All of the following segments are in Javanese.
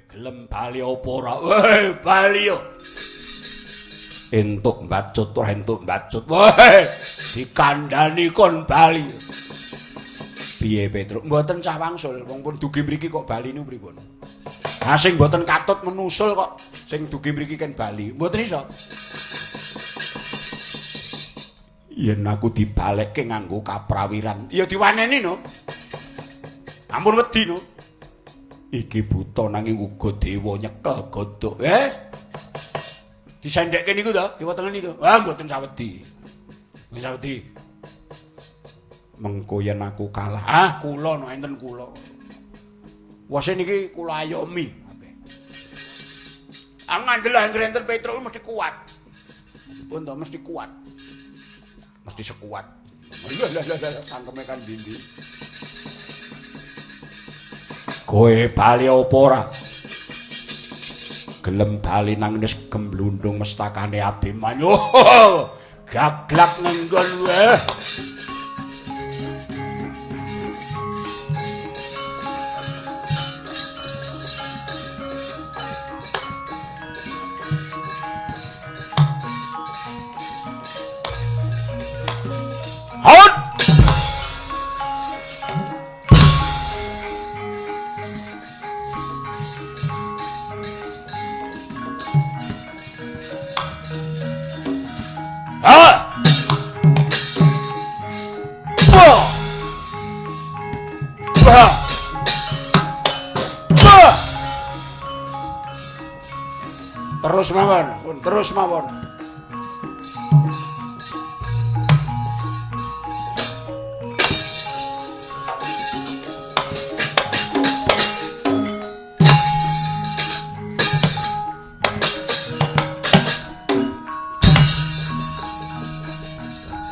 Gelem bali apa ora? Weh, bali yo. Entuk mbacut ora entuk mbacut. Weh, dikandani kon bali. Piye Petruk? Mboten cah wangsul, wong pun dugi mriki kok bali niku pripun? Ha sing mboten katut menusul kok sing dugi mriki ken bali. Mboten iso. Yen aku dibalekke nganggo kaprawiran, ya diwaneni no. Ampun wedi no. Iki buta nanging uga dewa nyekel godhog. Disendekke niku to, kiwa tengen niku. Wah, mboten sawedi. Mboten sawedi. Mengko yen aku kalah, ah kula no enten kula. Wase niki kula ayomi kabeh. Ah ngandel anggere enten Petruk mesti kuat. Pun to mesti kuat. Mesti sekuat. Lah lah lah cangkeme kan dindi. Kowe bali apa ora? Gelem bali nang wis gemblundung mestakane Abimanyu. Gaglak ngenggon wae. Terus mawon, pun terus mawon.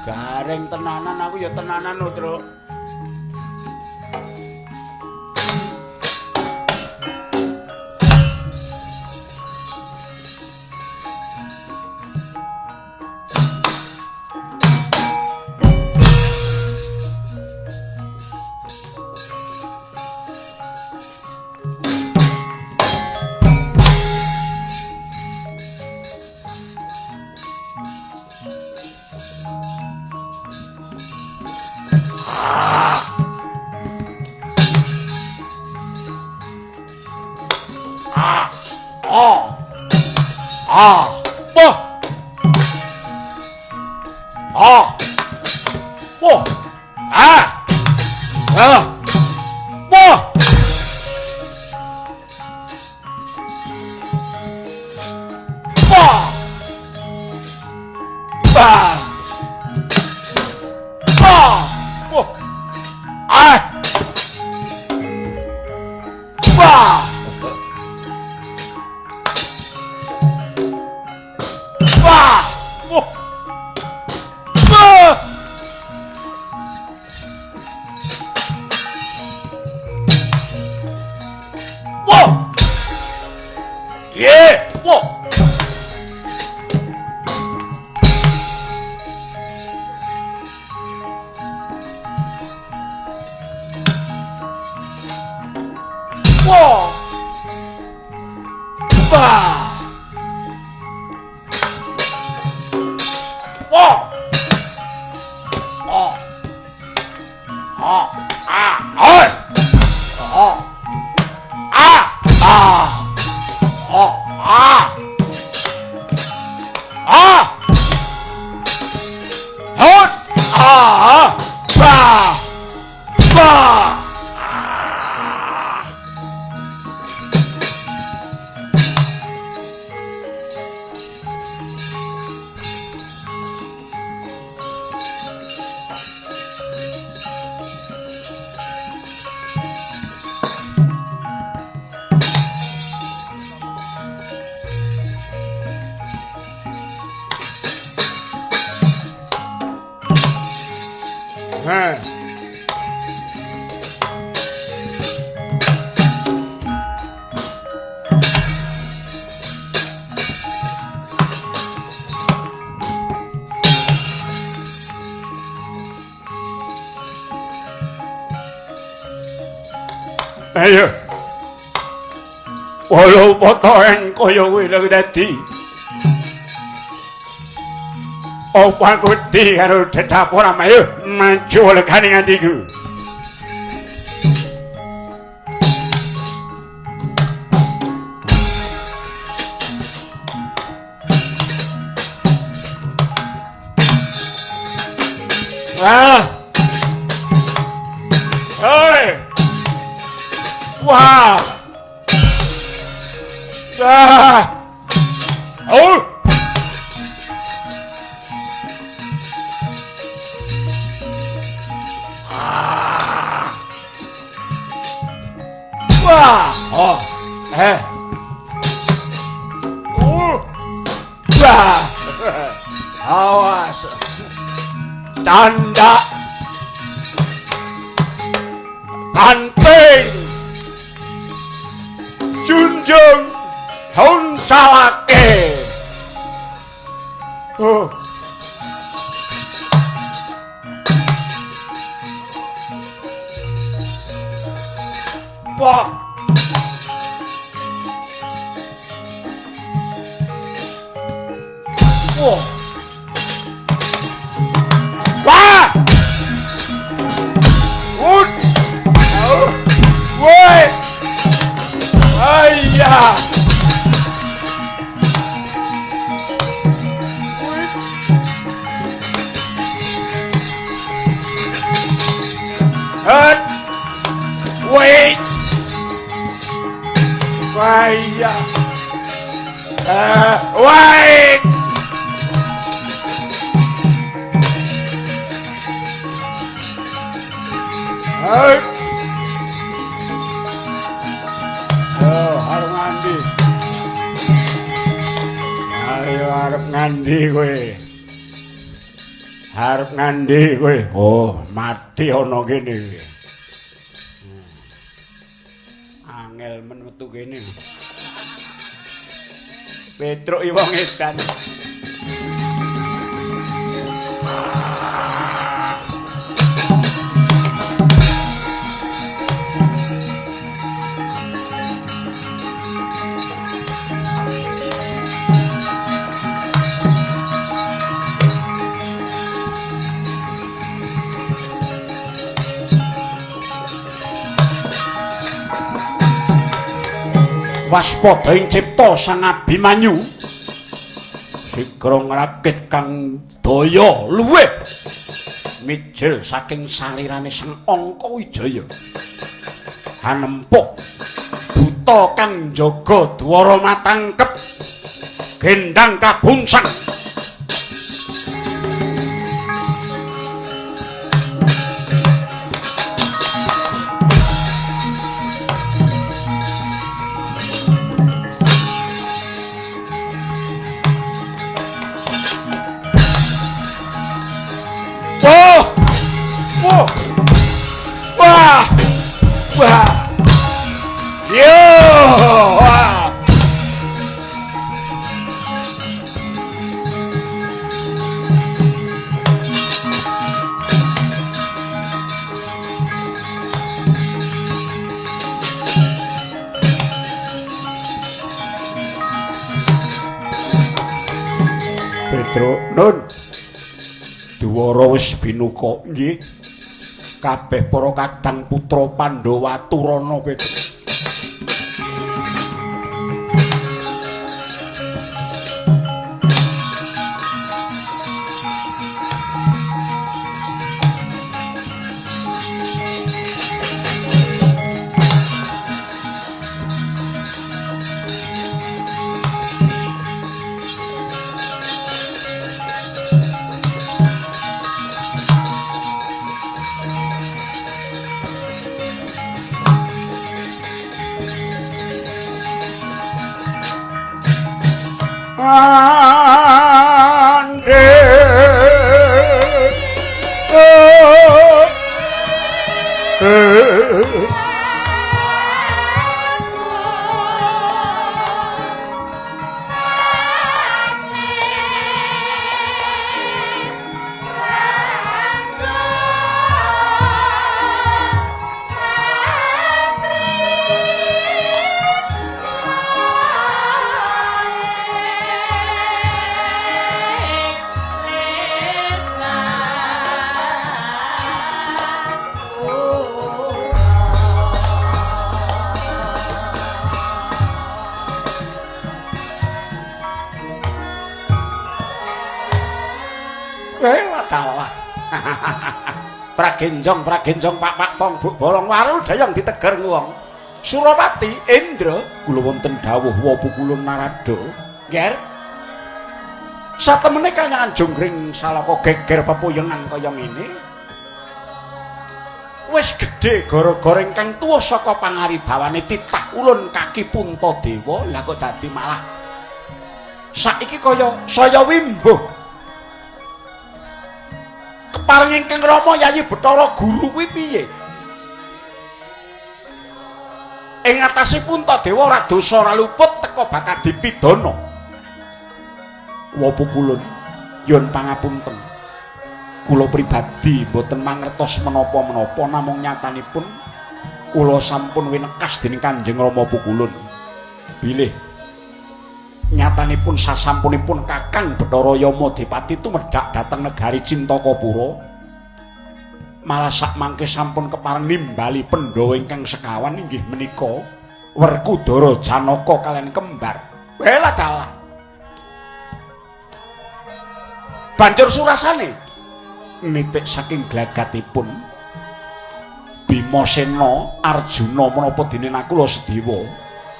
Garing tenanan aku ya tenanan lho, Truk. Ayo. Walau potoen kaya kowe lho dadi. Apa aku wedi karo dedapur ayo maju legane ngantiku. Ah. Hei. Wah. Ah. Oh. Ah. Wah. Oh. Eh. Oh. Wah. Awas. Tanda panting junjung huncalake. Oh. Wah. Wah. Wah! Ut! Woi! Ayah! Hut! Wait! Ayah! Wait! Hey. Oh, arep ngandi. Ayo arep ngandi kowe. Arep ngandi kowe. Oh, mati ana kene iki. Angel men metu kene. Petruk iki wong edan. Waspada ing cipta Sang Abimanyu. Sigra ngrakit kang daya luwih mijil saking salirane Sang Angkawijaya. Hanempuk buta kang njaga dwara matangkep gendang kabungsang. Wah! Wah! Yo! Wah! Petruk nun Dwara wis binuka nggih. Kabeh para kadang putra Pandhawa turana Petruk. Pragenjong, pragenjong, pak pak pong buk bolong waru dayang diteger wong. Surawati Indra kula wonten dawuh wapa kula Narada. Nger. Satemene kanyangan jonggring salaka geger pepuyengan kaya ngene. Wis gedhe gara-gara ingkang tuwa saka pangaribawane titah ulun kaki Puntadewa, lah kok dadi malah saiki kaya saya wimbuh. Kepareng ingkang Rama Yayi Bathara Guru kuwi piye? Ing atase Puntadewa ora dosa ora luput teka bakal dipidana. Wapa kulun yen pangapunten. Kula pribadi mboten mangertos menapa-menapa namung nyatanipun kula sampun winekas dening Kanjeng Rama Pukulun. Bilih nyatanipun sasampunipun Kakang Bathara Yama Dipati tumedhak dhateng negari Cintakapura, malah sakmangke sampun kepareng nimbali Pandhawa ingkang sekawan inggih menika Werkudara, Janaka kaliyan kembar. Welah dalah. Banjur surasane nitik saking glagatipun Bimasena, Arjuna menapa dene Nakula Sedewa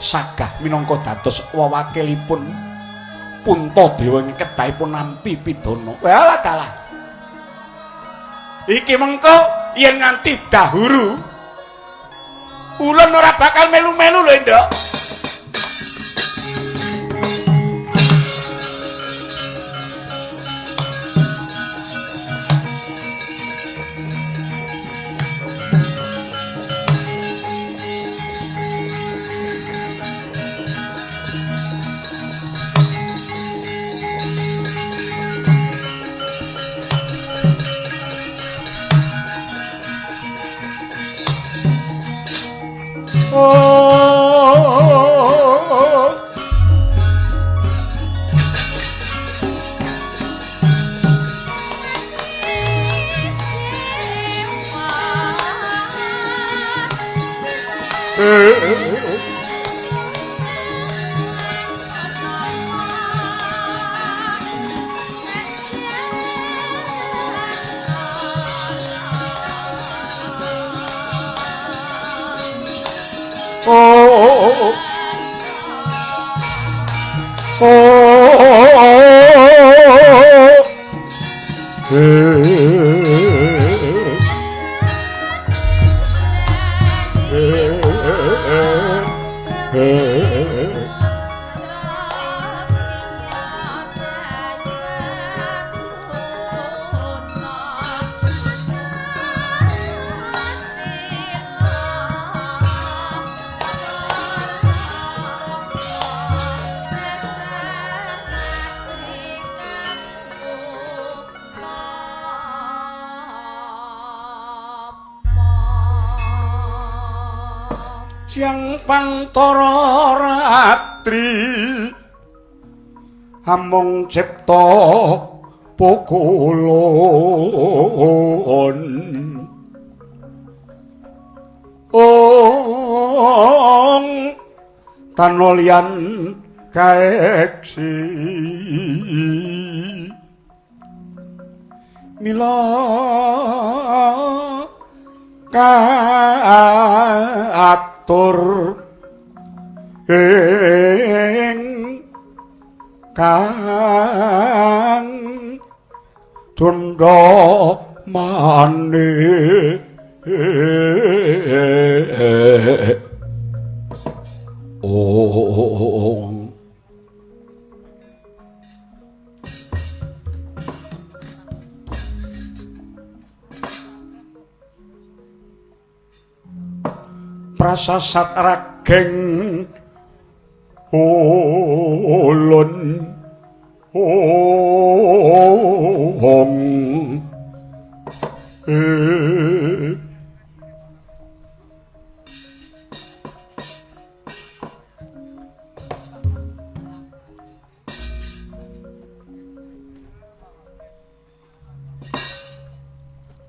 sagah minangka dados wewakilipun Puntadewa ing kedahipun nampi pidana. Walah dalah. Iki mengko yen nganti dahuru ulun ora bakal melu-melu lho, Indra. Siang pantara ratri amung cipta pukulun ong tanolian kaeksi mila katur ing kang tundha mane ong. Prasasat rageng ulun ong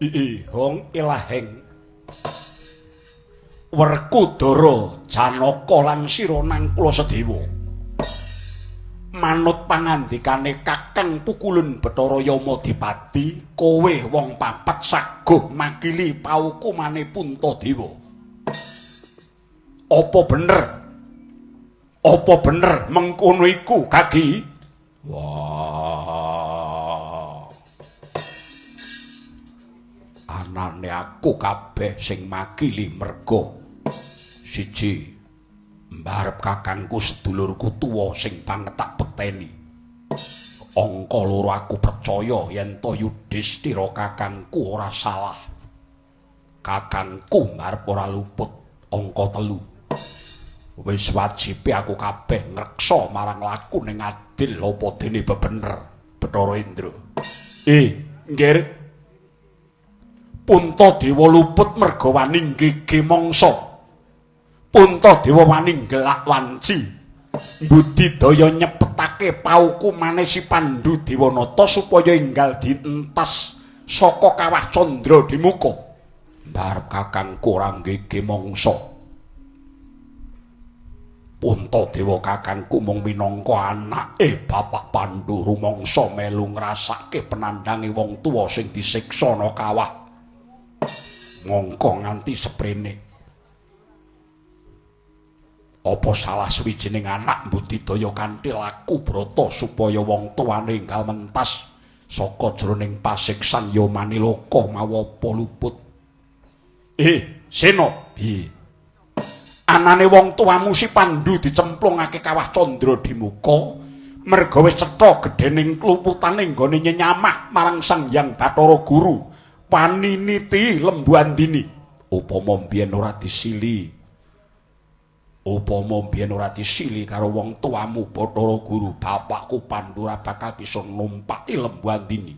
ihong ilaheng Werkudara, Janaka lan sira nang kula Sedewa. Manut pangandikane Kakang Pukulun Bathara Yamadipati, kowe wong papat saguh makili paukumane Puntadewa. Apa bener? Apa bener mengkono iku, Kaki? Wah. Anane aku kabeh sing makili merga siji mbarep kakangku sedulurku tuwa sing banget tak bekteni. Angka loro aku percaya yen to Yudhistira kakangku ora salah. Kakangku mbarep ora luput. Angka telu wis wajibe aku kabeh ngreksa marang laku ning adil apa dene bebener Bathara Indra. Nggih. Puntadewa luput merga wani nggege mangsa. Puntadewa wani nggelak wanci. Budidaya nyepetake paukumane si Pandhu Dewanata supaya enggal dientas saka kawah Candra Dimuka. Mbarep kakangku ora nggege mangsa. Puntadewa kakangku mung minangka anake Bapak Pandhu rumangsa melu ngrasake penandange wong tuwa sing disiksa ana kawah. Mongko nganti seprene. Apa salah suwijining anak budidaya kanthi laku brata supaya wong tuwane enggal mentas saka jroning pasiksan Yamaniloka mawa apa luput? Sena, piye? Anane wong tuamu si Pandhu dicemplungake kawah Candra Dimuka merga wis cetha gedhening kluputane nggone nyenyamah marang Sang Hyang Bathara Guru paniniti Lembu Andini. Upama mbiyen ora disili, upama mbiyen ora disili karo wong tuamu Bathara Guru, bapakku Pandhu ora bakal bisa numpaki Lembu Andini.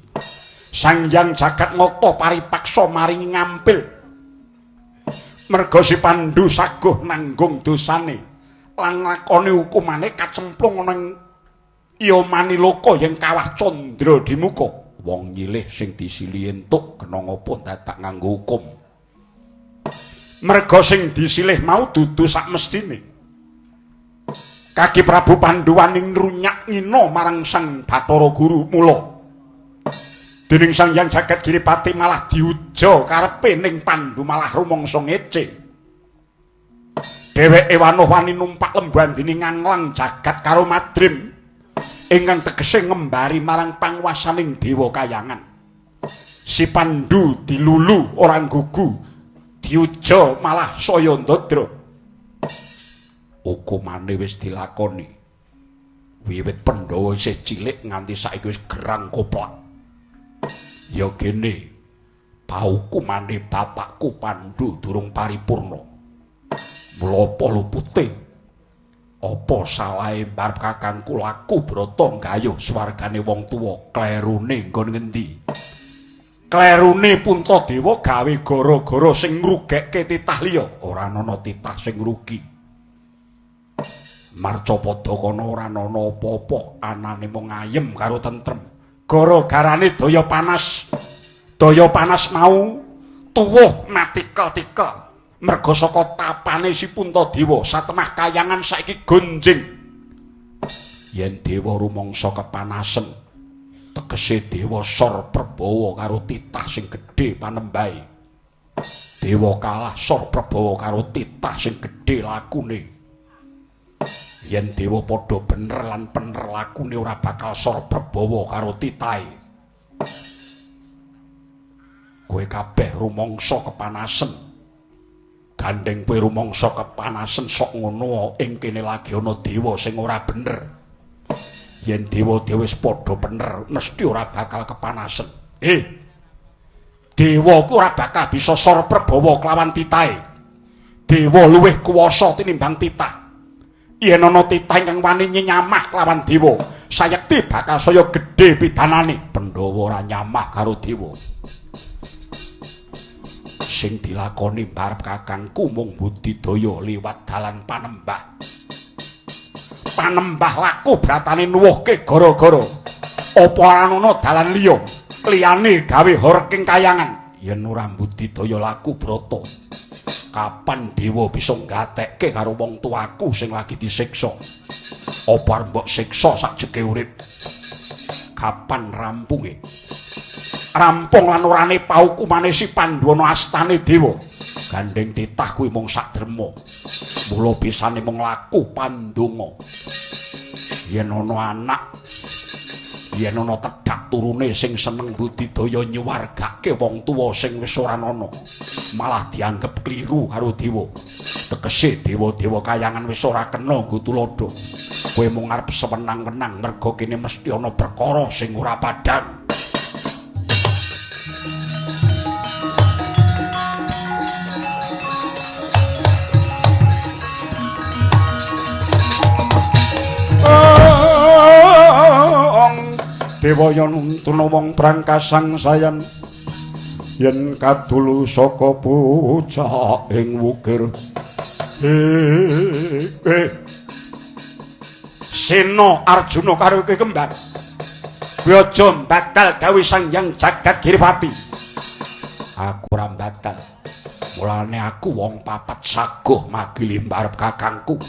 Sang Hyang Jagat Nata paripaksa maringi ngampil. Merga si Pandhu saguh nanggung dosane lan nglakoni hukumane kacemplung ana ing Yamaniloka yen kawah Candra Dimuka. Wong nyilih sing disili entuk kena ngapa dadak nganggo hukum. Merga sing disilih mau dudu sak mestine. Kaki Prabu Pandhu wani ngrunyak ngina marang Sang Bathara Guru mula. Dening Sang Hyang Jagat Giripati malah diuja karepe ning Pandhu malah rumangsa ngece. Dheweke wanuh wani numpak Lembu Andini nganglang jagat karo Madrim ingkang tegese ngembari marang panguwasaning dewa kayangan. Si Pandhu dilulu ora gugu, diuja malah saya ndadra. Hukumane wis dilakoni. Wiwit Pandhawa isih cilik nganti saiki wis gerang koplak. Ya gene, paukumane bapakku Pandhu durung paripurna. Mula apa lupute? Apa salahe mbarep kakangku laku brata nggayuh swargane wong tuwa? Klerune nggon ngendi? Klerune Puntadewa gawe gara-gara sing ngrugekke titah liya. Ora ana titah sing rugi. Marcapada kono ora ana apa-apa, anane mung ayem karo tentrem. Gara-garane daya panas. Daya panas mau tuwuh matikel-tikel. Merga saka tapane si Puntadewa satemah kayangan saiki gonjing. Yen dewa rumangsa kepanasen, tegese dewa sor prabawa karo titah sing gedhe panembahe. Dewa kalah sor prabawa karo titah sing gedhe lakune. Yen dewa padha bener lan pener lakune ora bakal sor prabawa karo titahe. Kowe kabeh rumangsa kepanasen. Gandeng kowe rumangsa kepanasen sok ngono ing kene lagi ana dewa sing ora bener. Yen dewa-dewa wis padha bener mesti ora bakal kepanasen. Dewa ku ora bakal bisa sor prabawa kelawan titahe. Dewa luwih kuwasa tinimbang titah. Yen ana titah ingkang wani nyamah kelawan dewa, sayekti bakal saya gedhe pidanane. Pandhawa ora nyamah karo dewa. Sing dilakoni mbarep kakangku mung budidaya liwat dalan panembah. Panembah laku bratane nuwuhke gara-gara. Apa ora ana dalan liya liyane gawe horking kayangan? Yen ora budidaya laku brata, kapan dewa bisa nggatekke karo wong tuaku sing lagi disiksa? Apa arep mbok siksa sak jege urip? Kapan rampunge? Rampung lan orane paukumane si Pandhu ana astane dewa. Gandeng titah kuwi mung sak derma. Mula bisane mung laku pandonga. Yen ana anak, yen ana tedhak turune sing seneng budidaya nyuwargake wong tuwa sing wis ora ana, malah dianggep kliru karo dewa. Tegese dewa-dewa kayangan wis ora kena nggo tuladha. Kowe mung arep sewenang-wenang merga kene mesti ana perkara sing ora padhang. Dewaya nuntuna wong prangkasang sayan yen kadulu saka pucak ing wukir. Sena Arjuna karo kowe kembar. Kowe aja mbatal dawuh Sang Hyang Jagat Giripati. Aku ora mbatal. Mulane aku wong papat saguh magili mbarep kakangku.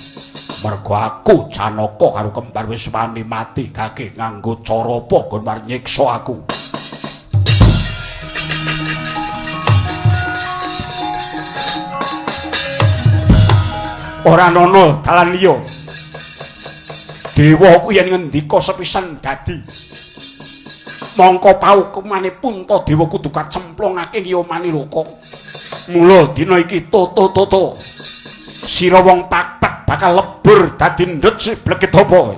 Mergo aku Janaka karo kembar wis wani mati gage nganggo cara apa nggon war nyiksa aku. Ora ana dalan liya. Dewa ku yen ngendika sepisan dadi. Mongko paukumane Puntadewa kudu kacemplungake ing yomani loka. Mula dina iki toto-toto sira wong papat bakal lebur dadi ndut si blegit apa.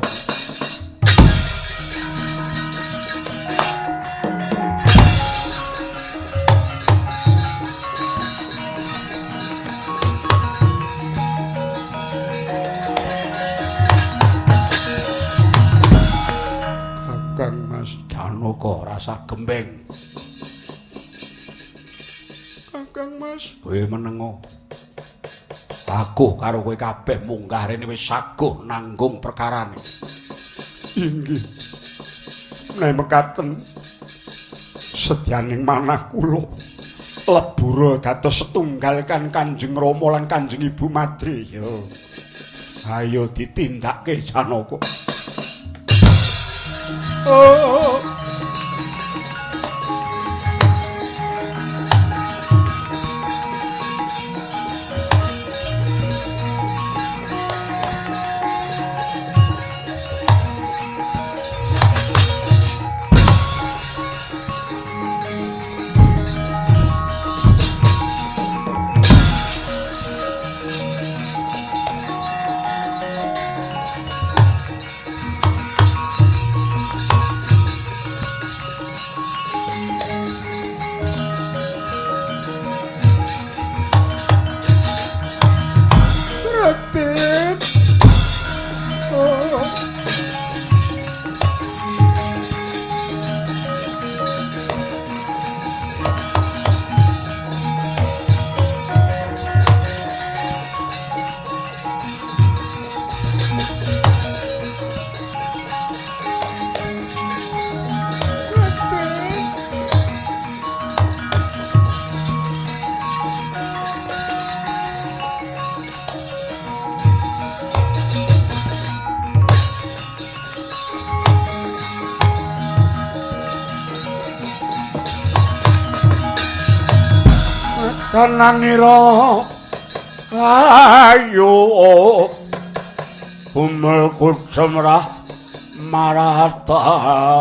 Kakang Mas Janaka rasa gembeng. Kakang Mas, kowe menengo. Aku karo kowe kabeh munggah rene wis saguh nanggung perkarane. Inggih. Menawi mekaten sedyaning manah kula lebura dados setunggal kan Kanjeng Rama lan Kanjeng Ibu Madri. Yo. Ayo ditindakke Janaka. Oh. Tenanira layu humel kucemrah maratani.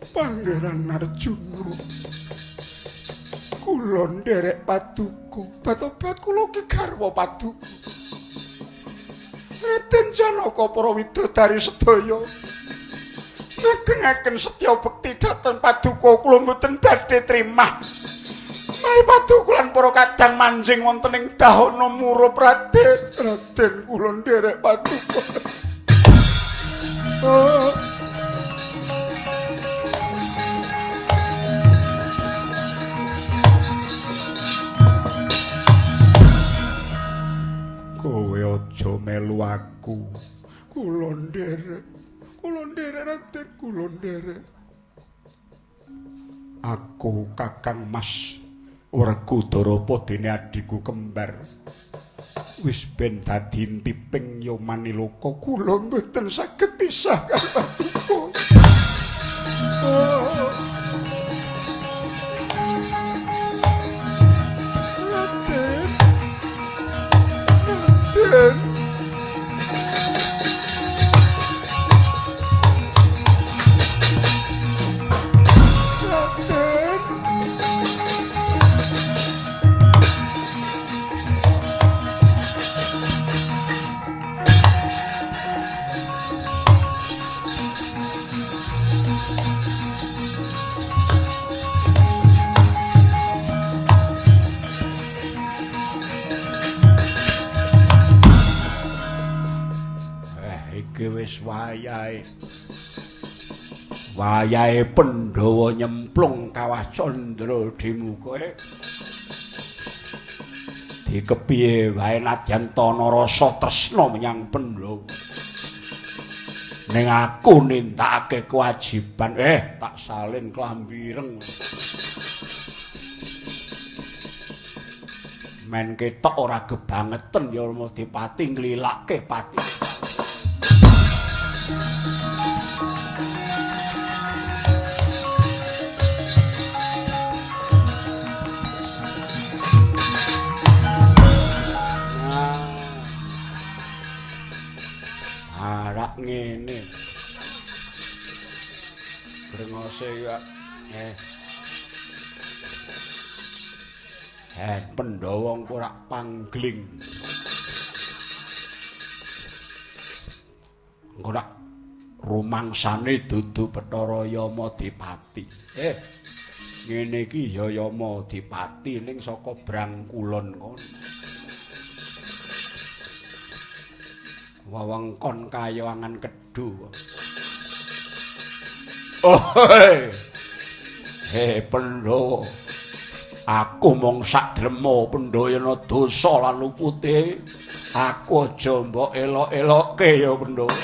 Pangeran Arjuna kula nderek paduka, batobat kula ki garwa paduka. Raden Janaka para widodari sedaya ngagengaken setya bekti dhateng paduka kula mboten badhe trimah. Mari paduka lan para kadang manjing wonten ing dahana murup Raden. Raden kula nderek paduka. Oh. Kowe aja melu aku. Kula nderek. Kula nderek Raden, kula nderek. Aku Kakang Mas Werkudara apa dene adhiku kembar wis ben dadi intiping Yamaniloka kula mboten saged pisah karo paduka. Raden, Raden. Wis wayahe. Wayahe Pandhawa nyemplung kawah Candra Dimuka. Dikepiye wae nadyan tana rasa tresna menyang Pandhawa. Ning aku nindakake kewajiban, tak salin klambi ireng. Men ketok ora gebangeten ya dipati nglilake pati. Arak ngene. Brengose kok. Pandhawa engko rak panggling. Engko rak rumangsane dudu Bathara Yama Dipati. Ngene iki ya Yama Dipati ning saka Brangkulon kono. Wewengkon kayangan Kedu. Oh, he Pandhawa, aku mung sak drema Pandhayana dosa lan lupute. Aku aja mbok elok-elokke ya Pandhawa.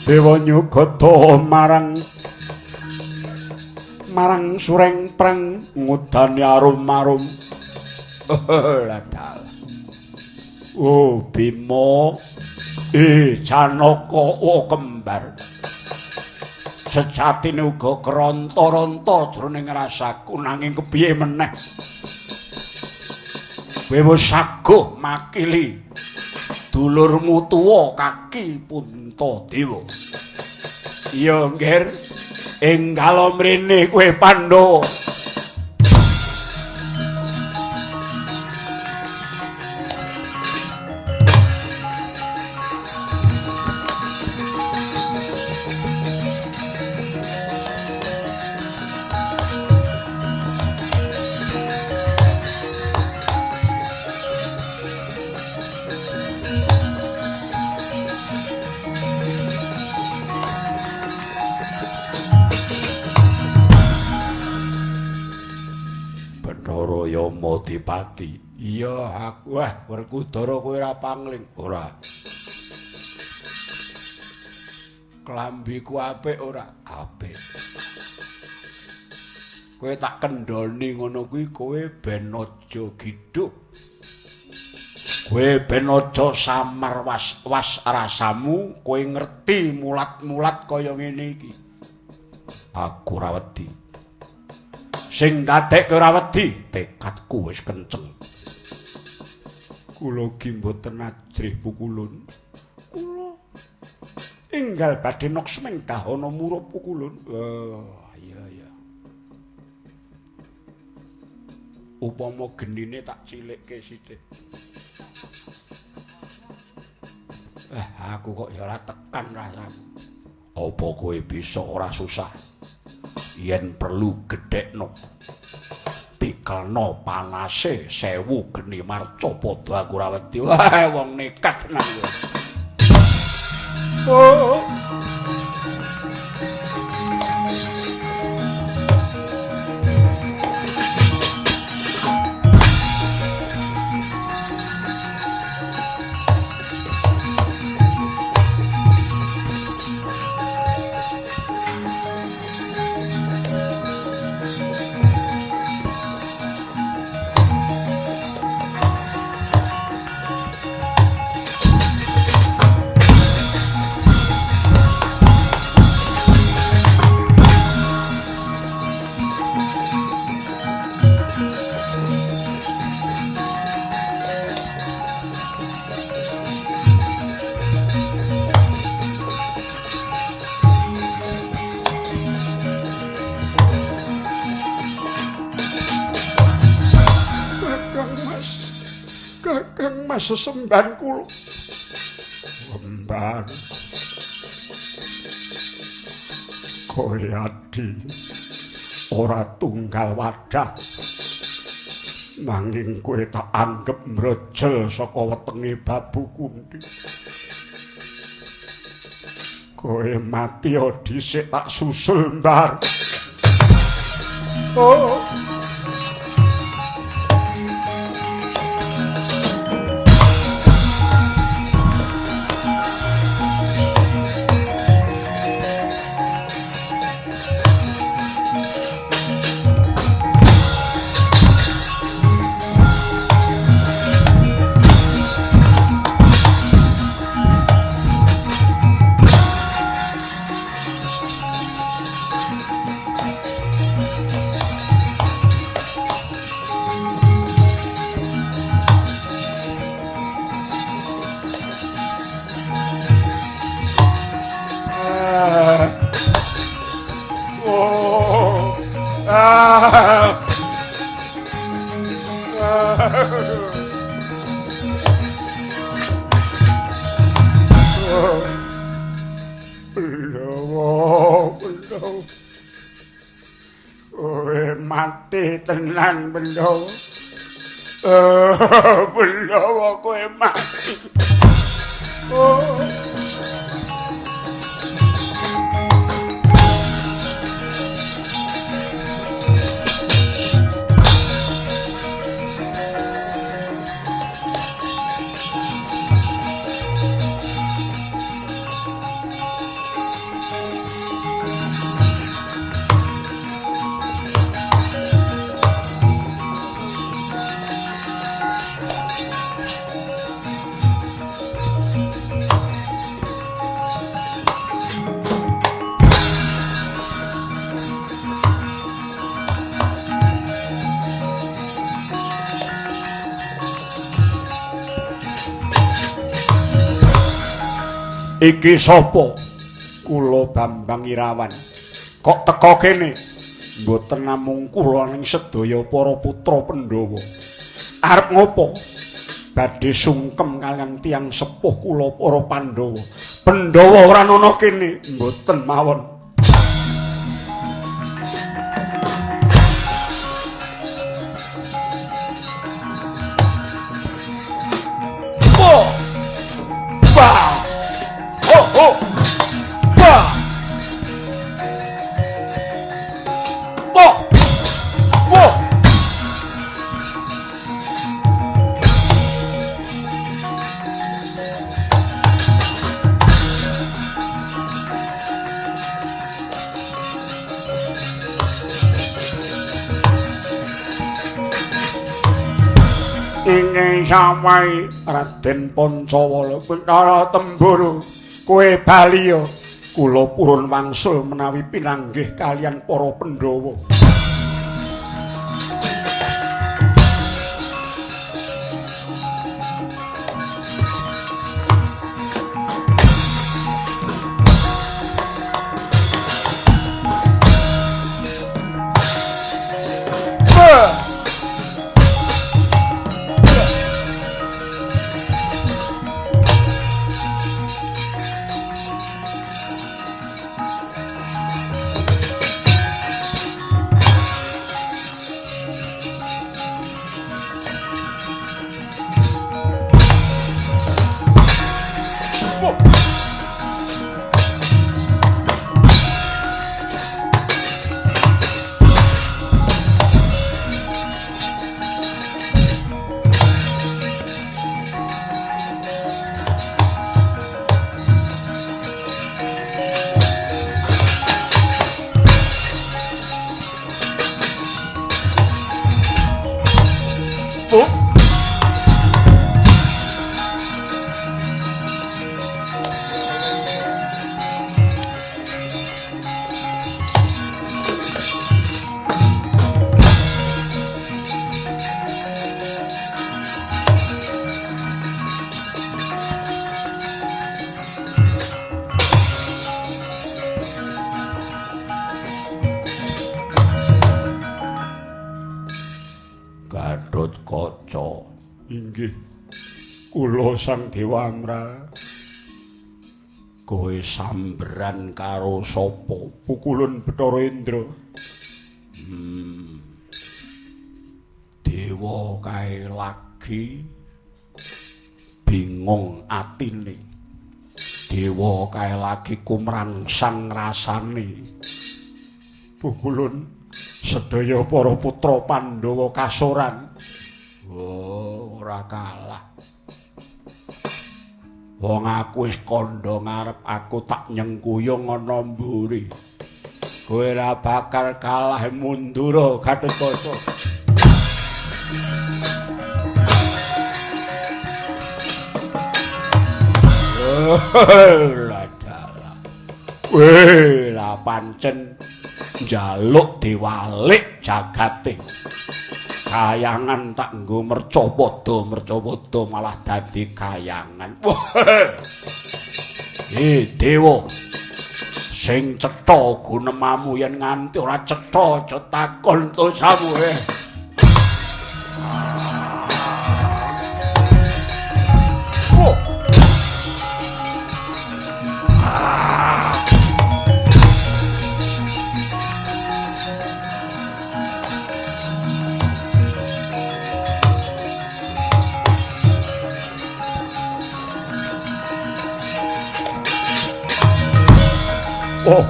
Dewa nyugata marang marang sureng prang ngudani arum-arum. Ladal. Oh Bima, Janaka, oh kembar. Sejatine uga keronta-ronta jroning rasaku nanging kepiye meneh. Kowe wis saguh makili dulurmu tuwa kaki Puntadewa. Iya, Ngger. Enggal mrene kowe Pandhawa. Dipati. Iya aku. Wah, Werkudara kowe ora pangling. Ora. Klambiku apik ora? Apik. Kowe tak kendhoni ngono kuwi kowe ben aja giduk. Kowe ben aja samar was-was rasamu, kowe ngerti mulat-mulat kaya ngene iki. Aku ora wedi. Sing dadekke ora wedi, tekadku wis kenceng. Kula ki mboten ajrih pukulun. Kula enggal badhe noksming dahana murup pukulun. Oh, iya iya. Upama genine tak cilikke sithik. Aku kok ya ora tekan rasamu. Apa kowe bisa ora susah? Yen perlu gedhekno. Cikelno panase 1000 geni marca padha aku ora wedi. Wah, wong nekat tenan kowe. Oh. Sesembahan kula. Sembahan. Kowe adi ora tunggal wadah. Nanging kowe tak anggep mrejel saka wetenge Babu Kunti. Kowe mati dhisik tak susul mbar. Oh. Tenan Bendhawa. Bendhawa kowe mati. Oh. Iki sapa? Kula Bambang Irawan. Kok teka kene? Mboten namung kula ning sedaya para putra Pandhawa. Arep ngopo? Badhe sungkem kaliyan tiyang sepuh kula para Pandhawa. Pandhawa ora ana kene, mboten mawon. Sampai Raden Pancawala Bathara Tembara kowe bali ya kula purun wangsul menawi pinanggih kaliyan para Pandhawa. Gatotkaca. Inggih. Kula Sang Dewa Amral. Kowe samberan karo sapa? Pukulun Bathara Indra. Dewa kae lagi bingung atine. Dewa kae lagi kumrangsang rasane. Pukulun sedaya para putra Pandhawa kasoran. Oh, ora kalah. Wong aku wis kandha ngarep aku tak nyengkuyung ana mburi. Kowe ora bakal kalah mundur Gatotkaca. Ladalah. Weh, lah pancen njaluk diwalik jagate. Kayangan tak nggo mercapada, mercapada malah dadi kayangan. Dewa. Sing cetha gunemamu yen nganti ora cetha aja takon dosamu.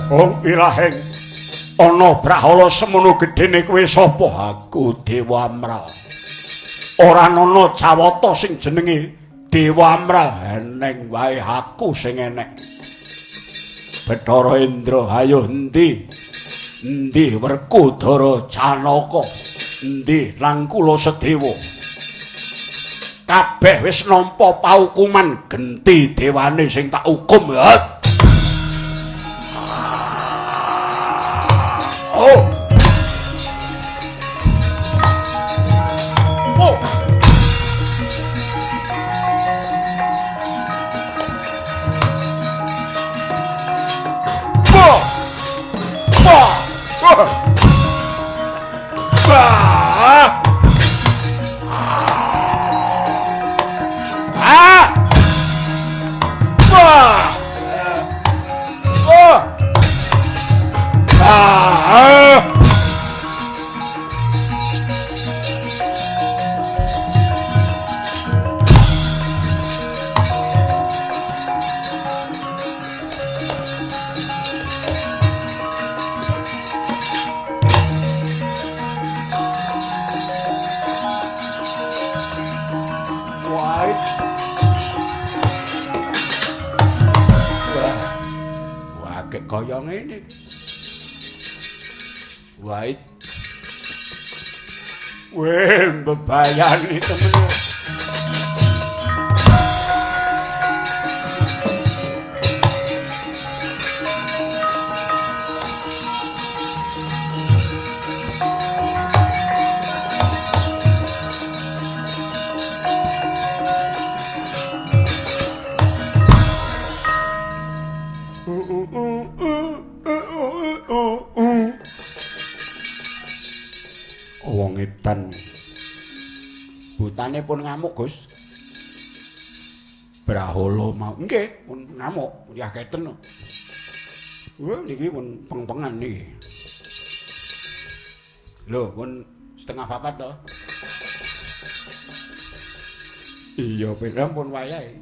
Oh, ilaheng ana brahala semono gedene kowe sapa? Aku Dewa Amral. Ora ana jawata sing jenenge Dewa Amral. Eneng wae aku sing enek. Bathara Indra, ayo endi? Endi Werkudara Janaka? Endi Nangkula Sedewa? Kabeh wis nampa paukuman genti dewane sing tak hukum. Oh. Oh. Oh. Oh. Ah. Ah. Ah. Oh. Ah. Wah, kaya ngene. Wait. Weh, mbebayani temen. Wong edan. Butane pun ngamuk, Gus. Brahala mau. Nggih, pun ngamuk, yageten. Wah, niki pun peng-pengan niki. Lho, pun 3:30 to. Iya, pirang pun wayahe.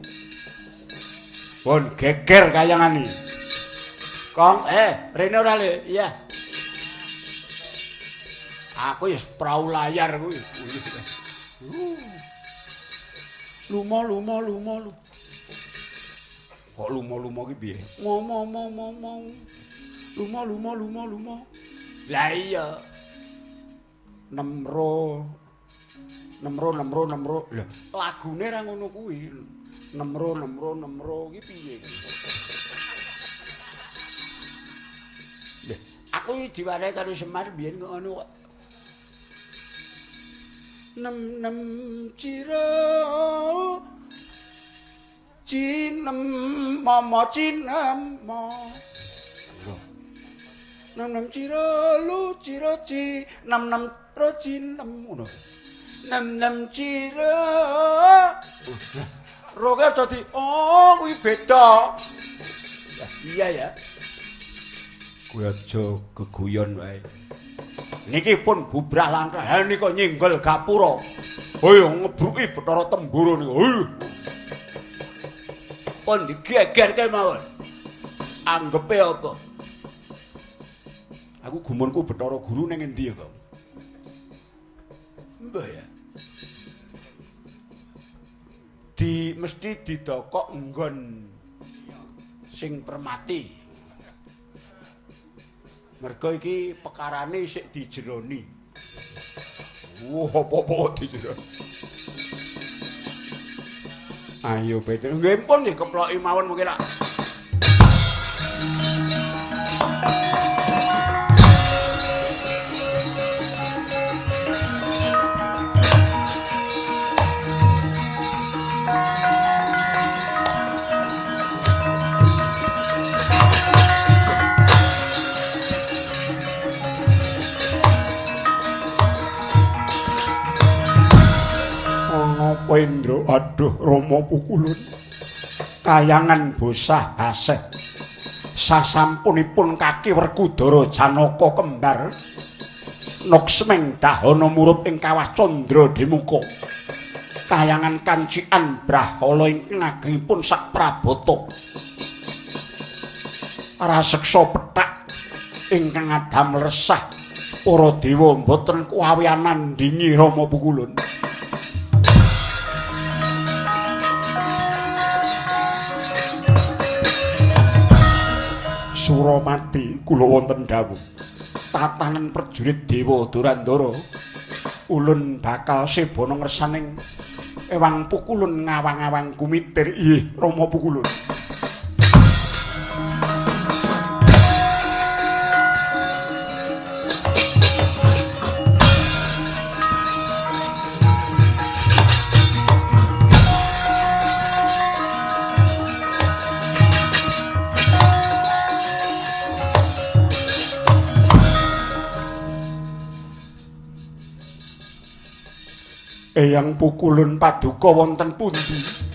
Pun geger kayangan iki. Kong, rene ora le? Iya. Aku ya prau layar kuwi. Lumo lumo lumo lu. Kok lumo lumo ki piye? Ngomo momo mo. Lumo lumo lumo lumo. Lah iya. Nemro. Nemro nemro nemro. Lah lagune ra ngono kuwi. Nemro nemro nemro ki piye? Lah aku diwarai karo Semar biyen kok ngono kok. Nem nem ciro cinem mama cinem mo nem nem ciro lu ciro ci nem nem ro cinem ngono. Nem-nem cira. Roke aja di oh kuwi beda. Ya, iya ya. Kuwi aja geguyon wae. Niki pun bubrah langkah. Ha nika nyinggol gapura. Oh ngebruki Bathara Tembara niku. Pun digegerke mawon. Anggepe apa? Aku gumunku Bathara Guru ning endi ya, Bang? Mbah ya. Di mesti didokok nggon sing permati. Mergo iki pekarane sik dijeroni. Wah, apa-apa dijeroni. Ayo Petro, nggih pun nggih keploki mawon mungkin lak. Indra, aduh Rama Pukulun. Kayangan bosah baseh. Sasampunipun kaki Werkudara Janaka kembar. Nuksmeng dahana murup ing kawah Candra Dimuka. Kayangan kancikan brahala ingkang agengipun sak prabata. Raseksa pethak ingkang adamel resah para dewa mboten kuwawian nandingi Rama Pukulun. Suramati kula wonten dawuh tatanan prajurit dewa Durandara ulun bakal sebana ngersaning ewang Pukulun ngawang-awang kumitir. Ih Rama Pukulun. Eyang Pukulun paduka wonten pundi?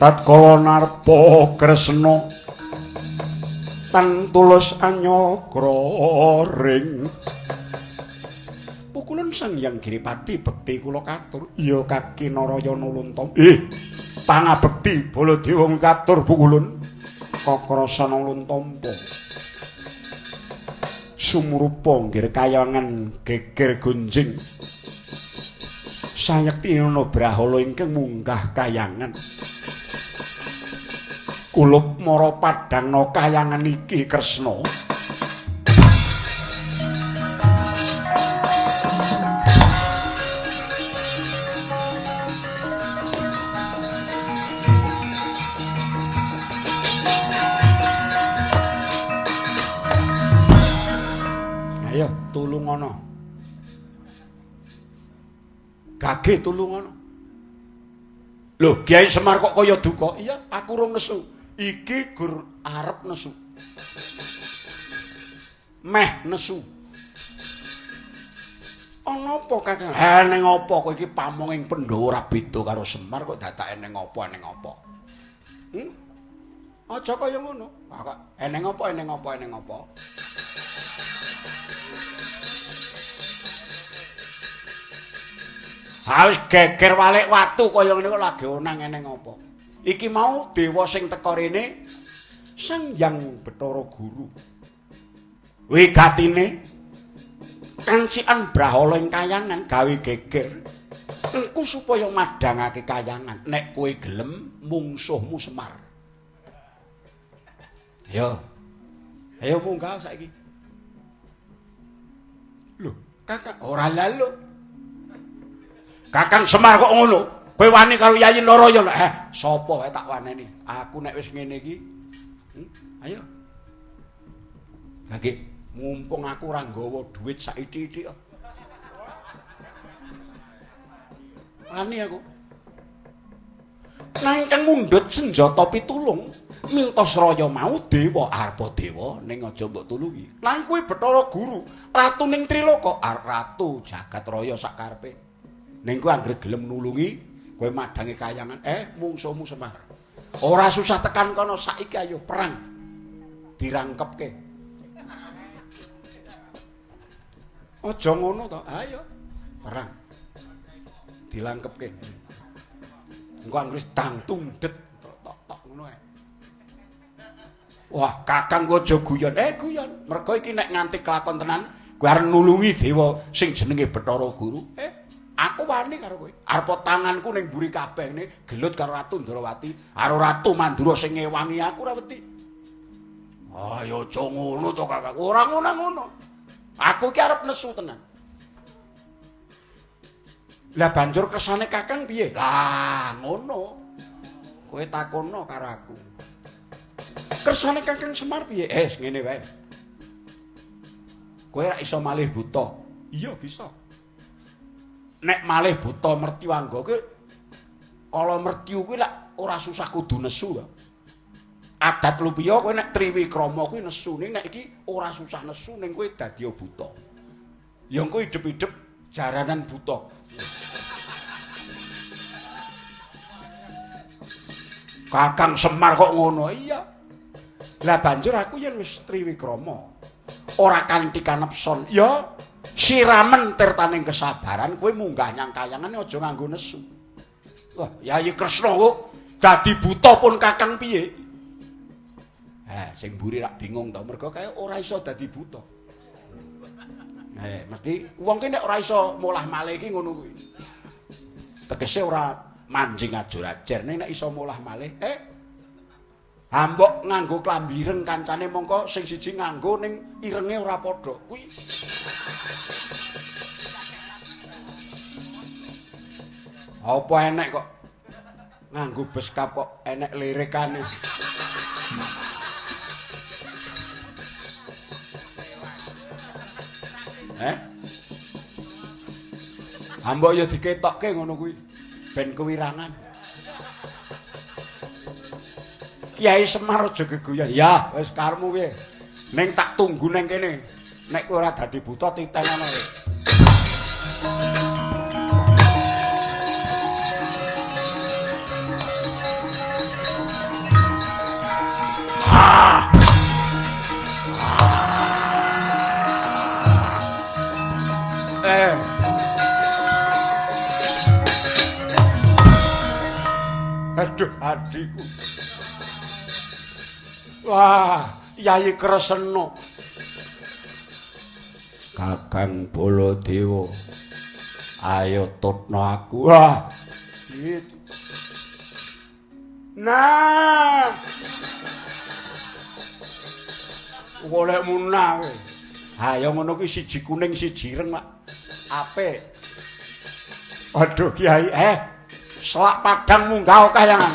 Tatkala narpa Kresna tan tulus anyakra ring Pukulun Sang Hyang Giripati bekti kula katur. Iya kaki Narayana Lunta. Pangabekti Baladewa katur Pukulun. Kakrasana Luntampa. Sumrupa nggir kayangan geger gonjing. Sayekti ana brahala ingkang munggah kayangan. Kulup mara padhangna kayangan iki Kresna. Ayo tulungono. Gage tulungono. Lho, Kyai Semar kok kaya duka? Iya, aku rung nesu. Iki gur arep nesu. Meh nesu. Ana apa Kakang? Ha ning apa kowe iki pamong ing Pandhawa ora beda karo Semar kok dadake ning apa ning apa. Aja kaya ngono. Kok eneng apa eneng apa eneng apa. Wis geger walik watu kaya ngene kok lagi onang eneng apa. Iki mau dewa sing teka rene Sang Hyang Bathara Guru. Wigatine kancikan brahala ing kayangan gawe geger. Engko supaya madhangake kayangan, nek kowe gelem mungsuhmu Semar. Ayo. Ayo munggah saiki. Lho, Kakang ora lalo. Kakang Semar kok ngono? Kowe wani karo Yayi Naraya lho. Sapa wae tak waneni. Aku nek wis ngene iki. Ayo. Gage, mumpung aku ora nggawa dhuwit saithik-ithik kok. Wani aku. Nanging kang mundhut senjata pitulung mintos raya mau dewa arpa dewa ning aja mbok tulungi. Nanging kuwi Bathara Guru, ratu ning Triloka, ratu jagat raya sak karepe. Ning kuwi anggere gelem nulungi, kowe madhange kayangan, mungsuhmu Semar. Ora susah tekan kono saiki ayo perang. Dirangkepke. Aja ngono to, ayo perang. Dilangkepke. Engko anggere dang tungdet tok-tok ngono ae. Wah, Kakang ku aja guyon. Guyon. Mergo iki nek nganti kelakon tenan, kowe arep nulungi dewa sing jenenge Bathara Guru. Aku wani karo kowe. Arep tanganku ning mburi kabeh ngene, gelut karo Ratu Ndrawati, karo Ratu Mandura sing ngewangi aku ora wedi. Ayo aja ngono to, Kakang. Ora ngono-ngono. Aku iki arep nesu tenan. Lah banjur kersane Kakang piye? Lah ngono. Kowe takono karo aku. Kersane Kakang Semar piye? Ngene wae. Kowe ora iso malih buta. Iya bisa. Nek malih buta mertiwangga kuwi kala mertiu kuwi lak ora susah kudu nesu to. Adat lupiya kowe nek triwikrama kuwi nesu, ning nek iki ora susah nesu ning kowe dadi buta. Ya engko idep-idep jaranan buta. Kakang Semar kok ngono? Iya. Lah banjur aku yen wis triwikrama, ora kanthi kanepson. Ya, siramen tirtaning kesabaran kowe munggah nyang kayangan aja nganggo nesu. Wah, Yayi Kresna kok dadi buta pun Kakang piye? Sing mburi rak bingung to, mergo kae ora iso dadi buta. Mesti wong ki nek ora iso molah-malih iki ngono kuwi. Tegese ora manjing ajur-ajer, ning nek iso molah-malih, ambok nganggo klambi ireng kancane mongko sing siji nganggo ning irenge ora padha kuwi. Apa enek kok nganggo beskap kok enek lirikane. Ambok ya diketokke ngono kuwi ben kewirangan. Kiai Semar aja geguyon. Ya, wis karepmu piye? Ning tak tunggu ning kene. Nek kowe ora dadi buta titenono kowe. Aduh adikku. Wah, Yayi Kresna. Kakang Baladewa, ayo tutno aku. Wah. Nah. Golek munah kowe. Ayo ngono kuwi siji kuning siji ireng lak. Apik. Aduh Kiai, selak padang munggah kayangan.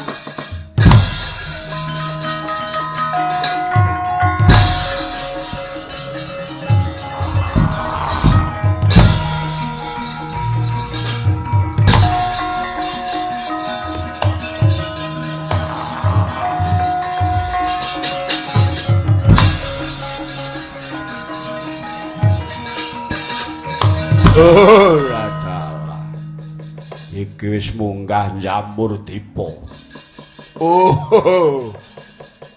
Oh, dalah. Iki wis munggah jamur dipa. Oh.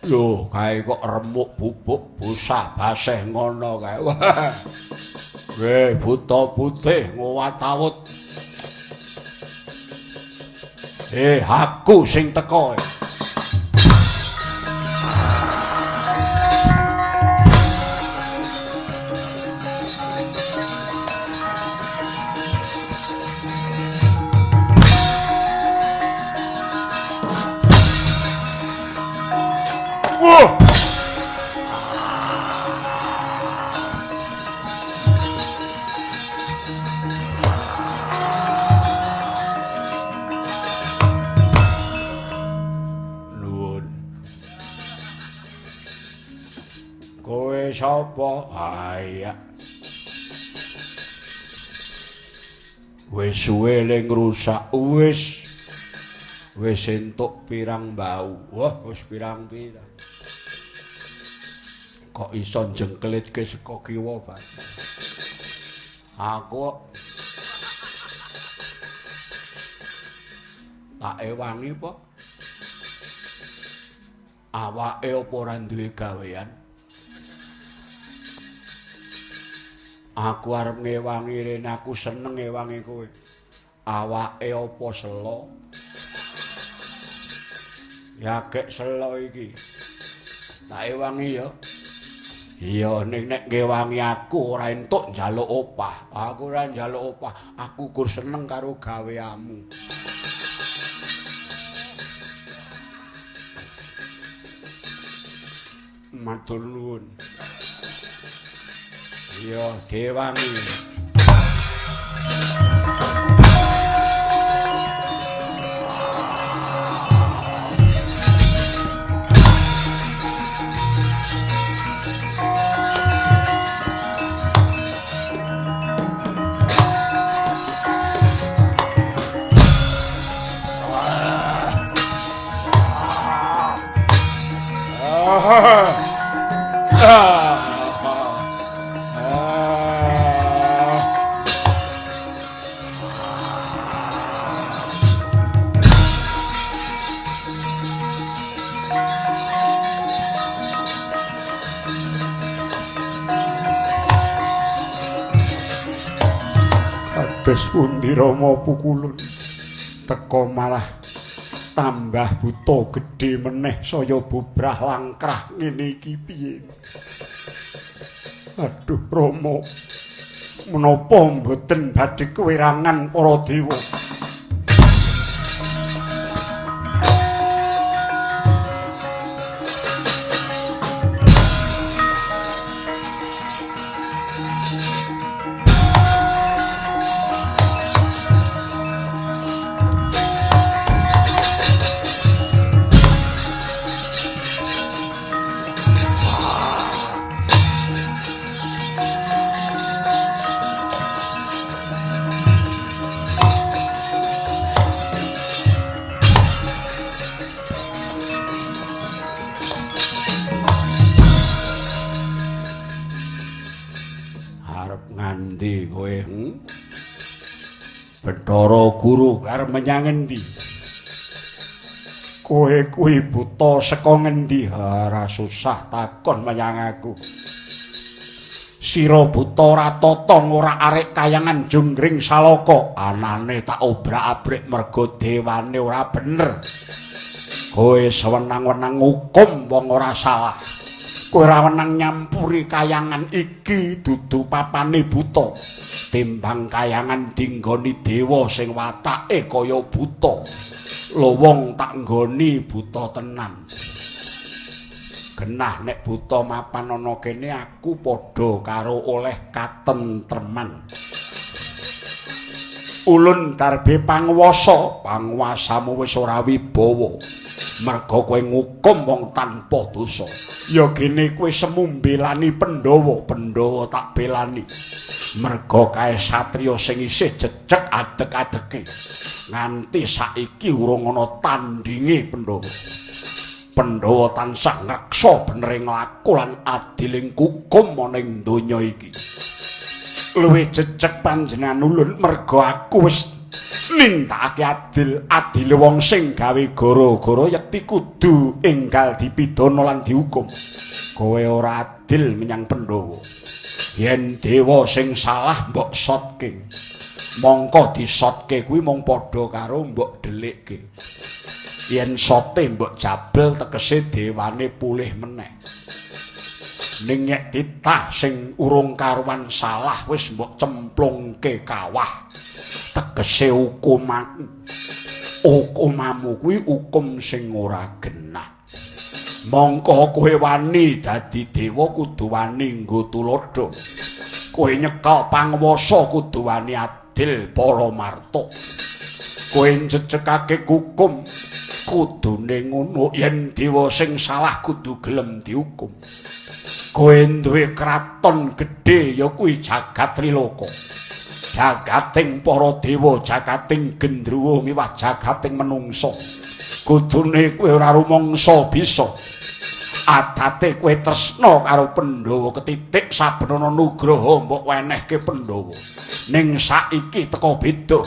Lho, kae kok remuk bubuk bosah baseh ngono kae. Weh, buta putih ngowat-awut. Aku sing teko. sapa? Ah iya. Wis suwe le ngrusak wis. Wis entuk pirang bau. Wah, wis pirang-pirang. Kok iso jengklitke saka kiwa, Pak? Aku tak ewangi, Pak. Awake apa ora duwe gawean? Aku arep ngewangi rene, aku seneng ngewangi kowe. Awake apa selo? Ya gek selo iki. Tak ewangi ya. Iya, ning nek ngewangi aku ora entuk njaluk opah. Aku ora njaluk opah, aku gur seneng karo gaweanmu. Matur nuwun. Iya, dewangi. Kados pundi Rama pukulun teka malah tambah buta gedhe meneh saya bubrah langkrah ngene iki piye. Aduh Rama, menapa mboten badhe kewirangan para dewa? Ngendi kowe? Bathara Guru arep menyang endi? Kowe kuwi buta saka ngendi? Ora susah takon menyang aku. Sira buta ora tata ora arek kayangan jonggring salaka. Anane tak obrak-abrik mergo dewane ora bener. Kowe sewenang-wenang ngukum wong ora salah. Kowe ora wenang nyampuri kayangan iki dudu papane buta. Timbang kayangan dinggoni dewa sing watake kaya buta. Lowong tak nggoni buta tenan. Genah nek buta mapan ana kene aku padha karo oleh katentreman. Ulun darbe panguwasa, panguwasamu wis ora wibawa. Merga kowe ngukum wong tanpa dosa. Ya gene kowe semu mbelani Pandhawa, Pandhawa tak belani. Merga kae satriya sing isih jejeg adeg-adege. Nganti saiki urung ana tandinge Pandhawa. Pandhawa tansah ngreksa benering laku lan adiling kukum ana ing donya iki. Luwih jejeg panjenengan ulun merga aku wis nindakake adil, adile wong sing gawe gara-gara yekti kudu enggal dipidana lan dihukum. Kowe ora adil menyang Pandhawa. Yen dewa sing salah mbok sotke. Mongko disotke kuwi mung padha karo mbok dhelikke. Yen sote mbok jabel tegese dewane pulih meneh. Ning nek titah sing urung karuan salah wis mbok cemplungke kawah. Tegese hukumanku. Hukumanmu kuwi hukum sing ora genah. Mongko kowe wani dadi dewa kudu wani nggo tuladha. Kowe nyekel panguwasa kudu wani adil para marta. Kowe njejegake hukum kudune ngono. Yen dewa sing salah kudu gelem dihukum. Kowe duwe kraton gedhe ya kuwi jagat Triloka. Jagating para dewa, jagating gendruwo miwah jagating menungsa. Kudune kowe ora rumangsa bisa. Adate kowe tresna karo Pandhawa ketitik saben ana nugraha mbok wenehke Pandhawa. Ning saiki teka beda.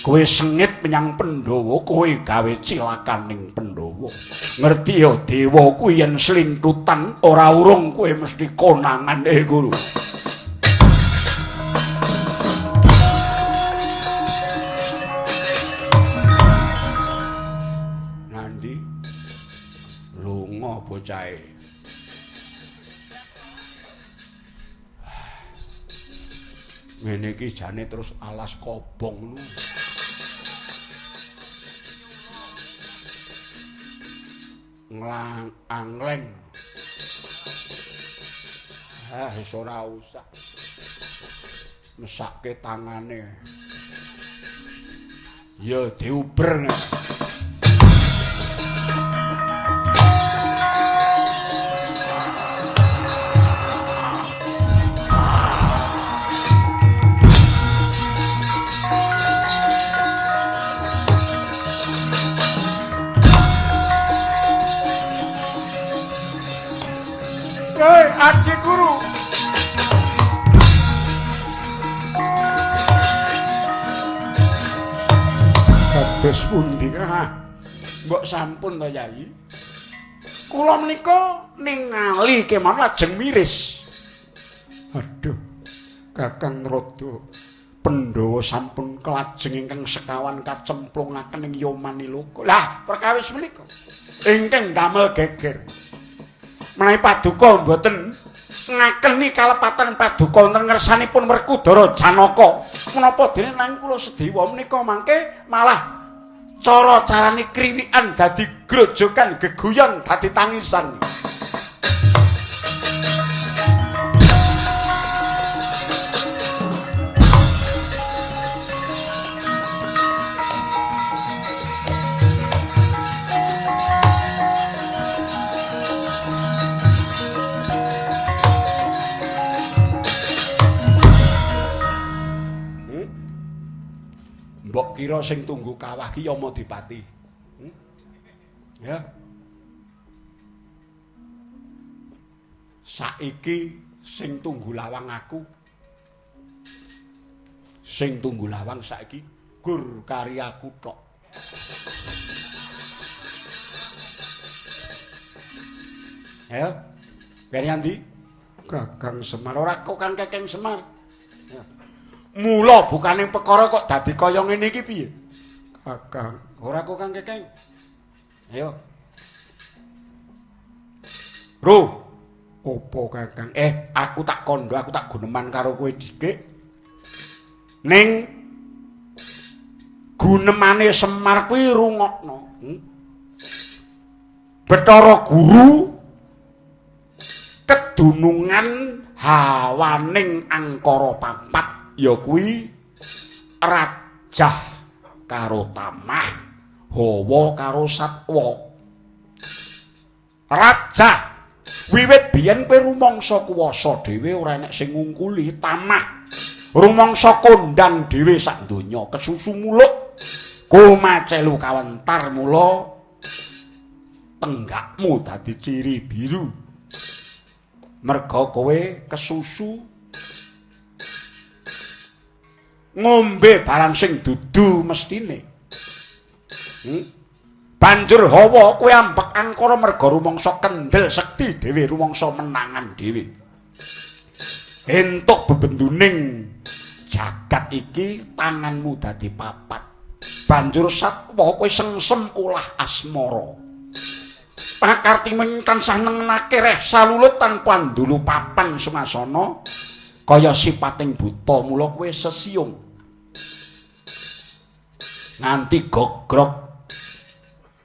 Kowe sengit menyang Pandhawa, kowe gawe cilakaning Pandhawa. Ngerti ya dewa kuwi yen slintutan ora urung kowe mesti konangan guru. Nandi lunga bocahe. Ngene iki jane terus alas kobong lu. Nglang angleng. Ah, wis ora usah. Mesake tangane. Ya diuber. Hei, adik guru. Kados pundi? Mbok sampun to, Yai. Kula menika ningali kemawon lajeng miris. Aduh, Kakang Rada Pandhawa sampun kelajeng ingkang sekawan kacemplungaken ing Yamaniloka. Lah, perkawis menika ingkang damel geger. Menawi paduka mboten ngakeni kalepatan paduka wonten ngersanipun Werkudara Janaka. Menapa dene nang kula sedewa menika mangke malah cara-carane kriwikan dadi grojogan geguyon dadi tangisan. Mbok kira sing tunggu kawah ki Yamadipati. Ya. Saiki sing tunggu lawang aku. Sing tunggu lawang saiki gur kari aku tok. Ayo. Kari andi? Kakang Semar ora kok Kang Kekeng Semar. Ya. Mula bukane perkara kok dadi kaya ngene iki piye? Kakang, ora kok Kang Kekeng. Ayo. Ro. Opo Kakang? Aku tak kandha, aku tak guneman karo kowe dikik. Ning gunemane Semar kuwi rungokno. Bathara Guru kedunungan hawaning angkara papat. Ya kuwi rajah karo tamah, hawa karo satwa. Rajah wiwit biyen kowe rumangsa kuwasa dhewe ora enek sing ngungkuli, tamah rumangsa kondang dhewe sak donya kesusu muluk kumacelu kawentar mula tenggakmu dadi ciri biru. Merga kowe kesusu ngombe barang sing dudu mestine. Banjur hawa kowe ambek angkara merga rumangsa kendel sekti dhewe, rumangsa menangan dhewe. Entuk bebenduning jagat iki tanganmu dadi papat. Banjur satwa kowe sengsem ulah asmara. Pakartimen tansah nengenake reh salulut tanpa ndulu papan sumasana. Kaya sipating buta mula kowe sesiung. Nganti gogrok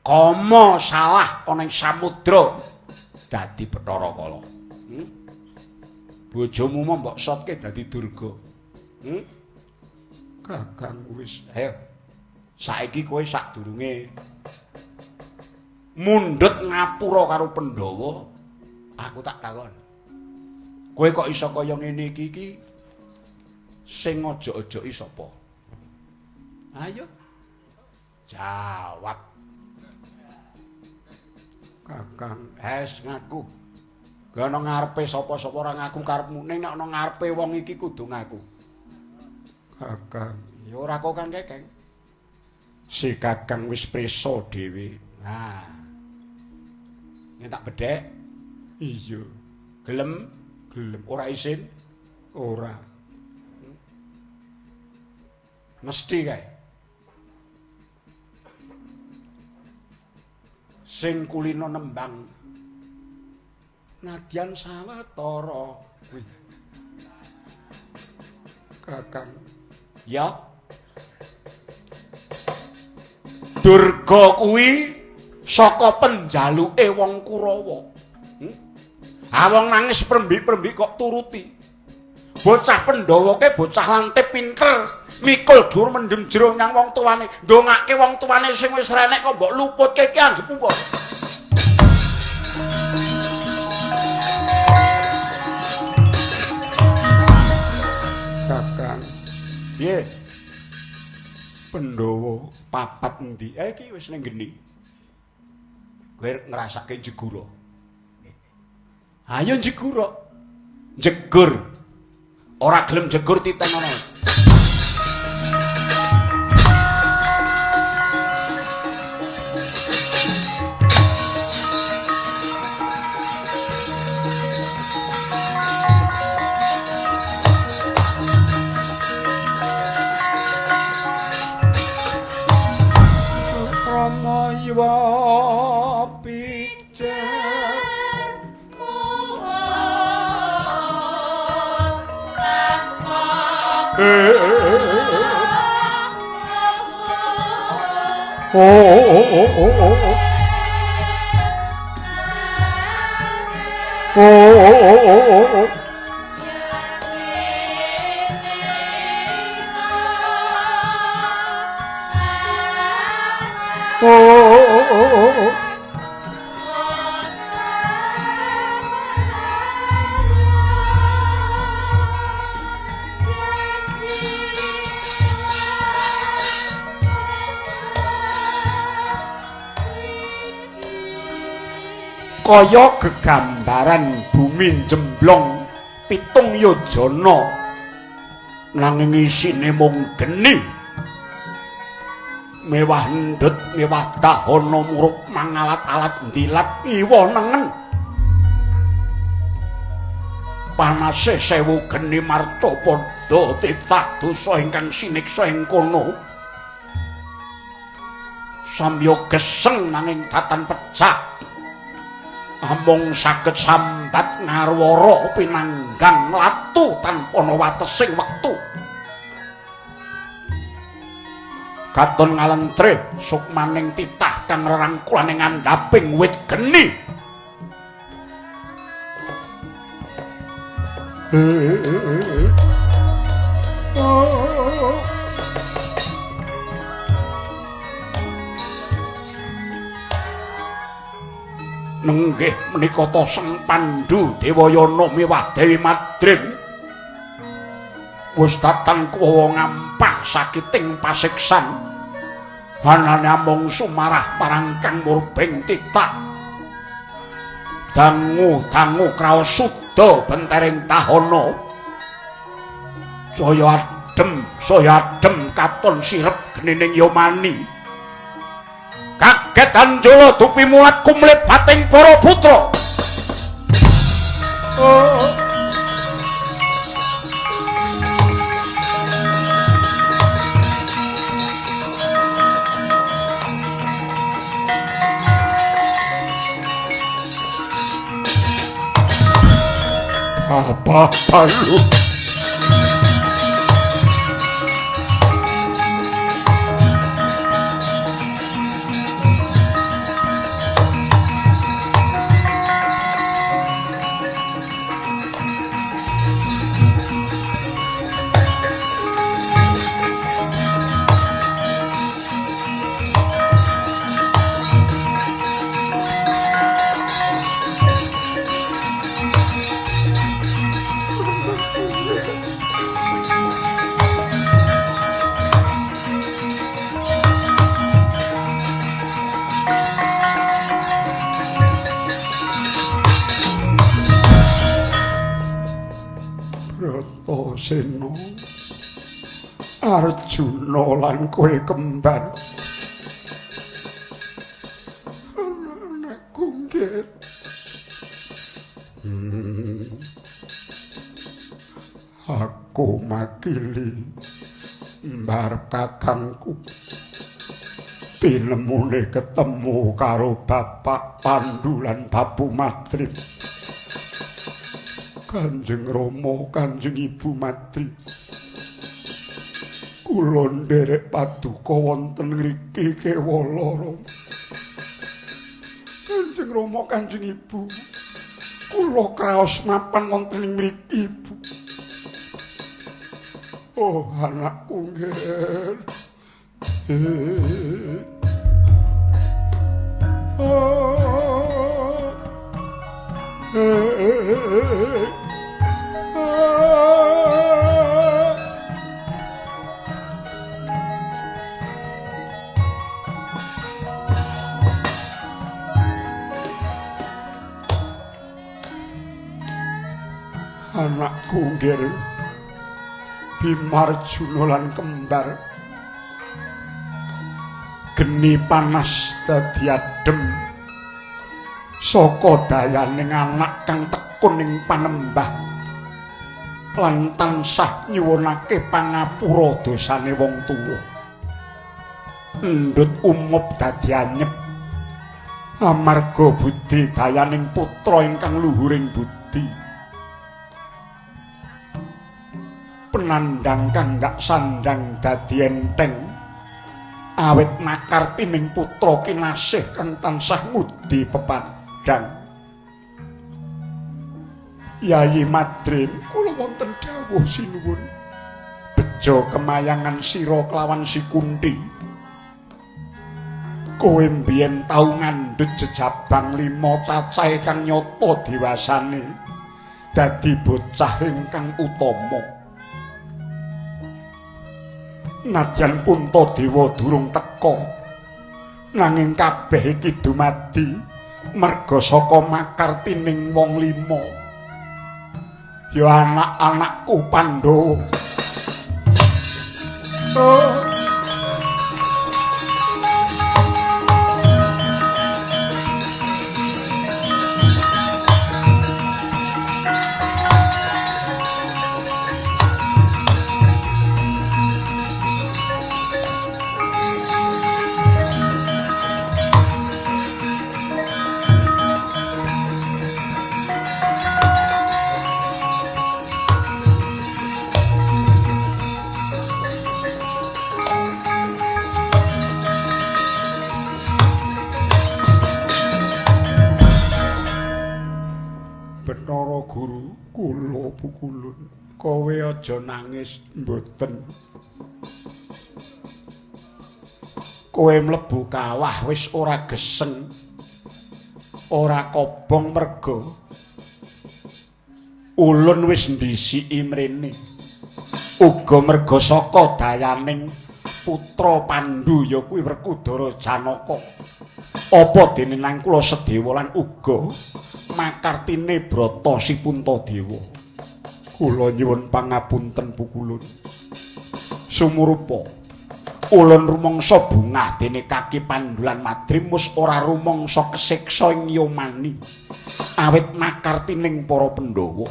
kama salah ana ing samudra dadi Bathara Kala. Bojomu mbok sotke dadi Durga. Kakang wis. Ayo. Saiki kowe sadurunge mundhut ngapura karo Pandhawa, aku tak takon. Kowe kok iso kaya ngene iki iki sing ojok-ojoki sapa? Ayo. Jawab. Kakang, es ngaku. Gak ana ngarepe sapa-sapa ora ngaku karepmu, ning nek ana ngarepe wong iki kudu ngaku. Kakang, ya ora kok kang kekeng. Si Kakang wis prisa dhewe. Nah. Nek tak bedhek? Iya. Gelem? Gelem. Ora isin? Ora. Mesti kae. Sing kulino nembang nadyan sawetara kuwi. Kakang. Ya. Durga kuwi saka penjaluke wong Kurawa. Ah wong nangis prembi-prembi kok turuti. Bocah Pandhawa ke bocah lantip pinter, mikul dhuwur mendem jero nyang wong tuane, ndongake wong tuane sing wis renek kok mbok luputke ki anggepmu apa? Kakang, piye? Pandhawa papat endi? Iki wis ning geni. Kowe ngrasake jegura. Ayo jegura. Jegur. Ora gelem jegur titenono. Rama yiwa pijar oh oh oh oh oh oh oh oh oh oh. Oh oh oh oh oh. Kaya gegambaran bumi jemblong 7 yojana nanging isine mung geni mewah ndut mewah dahana murup mangalat-alat ndilat ngiwa nengen panase 1000 geni marcapada titah dosa ingkang siniksa ing kono samya geseng nanging datan pecah amung saged sambat ngarwara pinanggang latu tanpa ana watesing wektu. Katon ngalentre sukmaning titah kang rerangkulane ngandhaping wit geni. Nenggih menika ta Sang Pandhu Dewayana miwah Dewi Madrim wis datan kuwawa ngampah sakiting pasiksan anane amung sumarah marang Kang Murbeng titah dangu-dangu kraos suda bentering tahana saya adem katon sirep genining yomani. Kaget Anjala dupi mulat kumlebating para putra. Bapak palu. Antasena, Arjuna lan kowe kembar. Anak-anakku nggih. Aku makili mbarep kakangku. Tinemune ketemu karo Bapak Pandu lan Babu Madrim. Kanjeng Rama, Kanjeng Ibu Madri. Kula nderek paduka wonten ngriki kewala Rama. Kanjeng Rama, Kanjeng Ibu. Kula kraos mapan wonten ing mriki, Ibu. Oh, anakku nggih. Anakku nggih. Bimarjuna lan kembar. Geni panas dadi adem saka dayaning anak kang tekun ing panembah lan tansah nyuwunake pangapura dosane wong tuwa. Endhut umup dadi anyep amarga budi dayaning putra ingkang luhuring budi. Penandang kang gak sandang dadi enteng awit makartining putra kinasih kang tansah ngudi pepadang. Yayi Madrim, kula wonten dawuh sinuwun. Bejo kemayangan sira kelawan si Kunti. Kowe mbiyen tau ngandhut jejabang 5 cacahe kang nyata dewasane dadi bocah ingkang utama. Nadyan Puntadewa durung teka, nanging kabeh iki dumadi merga saka makartining wong 5. Ya anak-anakku Pandhawa. Oh. Bathara Guru, kula pukulun, kowe aja nangis mboten. Kowe mlebu kawah wis ora geseng, ora kobong merga ulun wis ndhisiki mrene. Uga merga saka dayaning putra Pandhu ya kuwi Werkudara Janaka. Apa dene nang kula Sedewa lan uga makartine brata si Puntadewa. Kula nyuwun pangapunten pukulun. Sumurupa ulun rumangsa bungah dene kaki Pandhu lan Madrim wis ora rumangsa kesiksa ing yomani awit makartining para Pandhawa.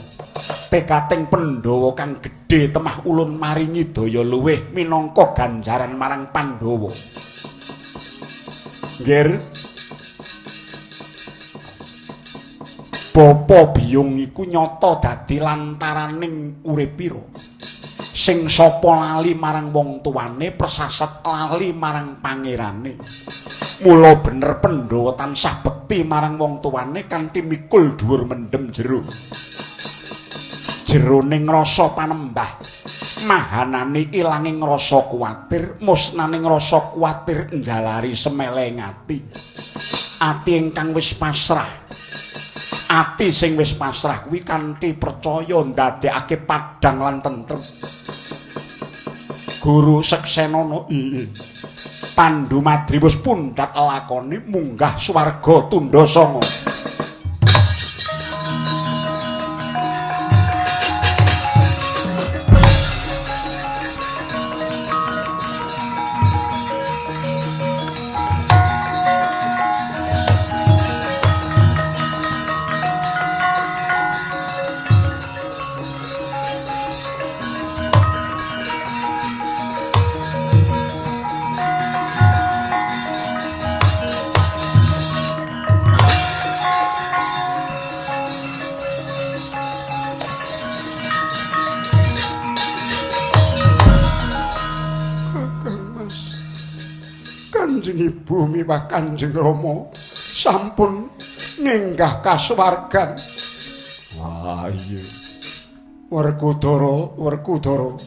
Tekating Pandhawa kang gedhe temah ulun maringi daya luwih minangka ganjaran marang Pandhawa. Nggih. Bapa biyung iku nyata dadi lantaraning uripira. Sing sapa lali marang wong tuane, persasat lali marang pangerane. Mula bener Pandhawa tansah bekti marang wong tuane kanthi mikul dhuwur mendem jero. Jerone ngrasa panembah, mahanane ilange ngrasa kuwatir, musnane ngrasa kuwatir njalari semeleng ati. Ati ingkang wis pasrah. Ati sing wis pasrah kuwi kanthi percaya ndadekake padhang lan tentrem. Guru Seksenana, iya. Pandhu Madri wis pundhat lakone munggah swarga tundha sanga. Guru miwah Kanjeng Rama sampun nginggah kasuwargan. Wah iya. Werkudara, Werkudara.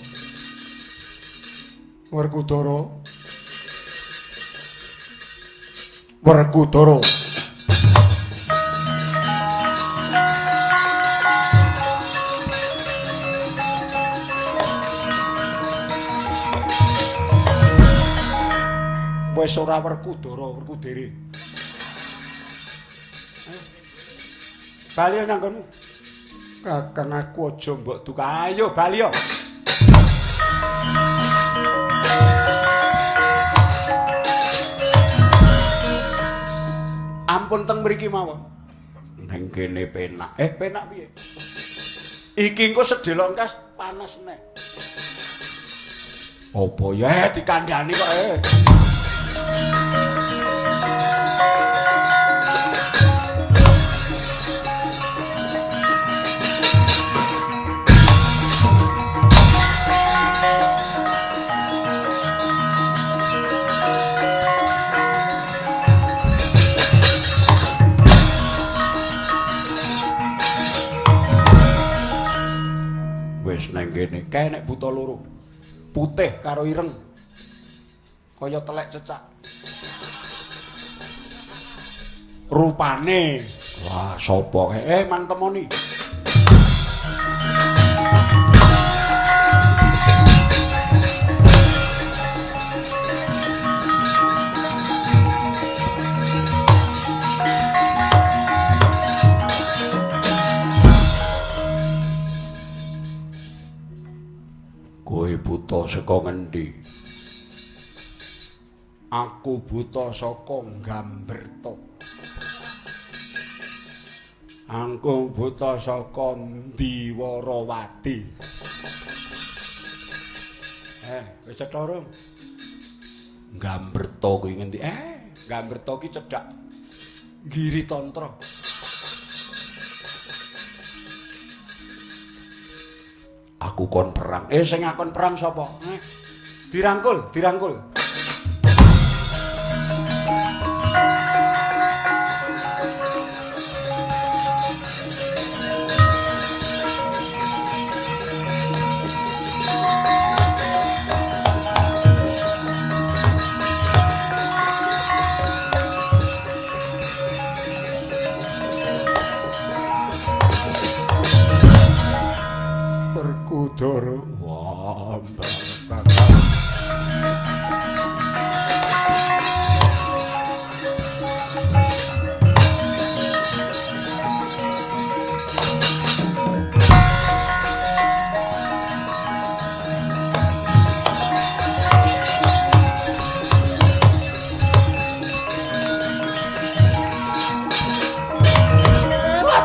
Werkudara. Werkudara. Wis ora Werkudara, Werkudere. Bali nang nggonmu. Kakang aku aja mbok duka. Ayo bali yo. Ampun teng mriki mawon. Neng kene penak. Penak piye? Iki engko sedelok engkas panas neh. Apa ya dikandhani kok Wis nang kene, kae nek buta loro. Putih karo ireng. Kaya telek cecak. Rupane. Wah, sapa kae? Mang temoni. Kowe buta saka ngendi? Aku buta saka Gamberta. Aku buta saka Ndiwarawati. Wis cetha rung? Gamberta kuwi ngendi? Gamberta ki cedhak Giri Tantra. Aku kon perang. Sing akon perang sapa? Dirangkul, dirangkul. Werkudara. Wah, mbak.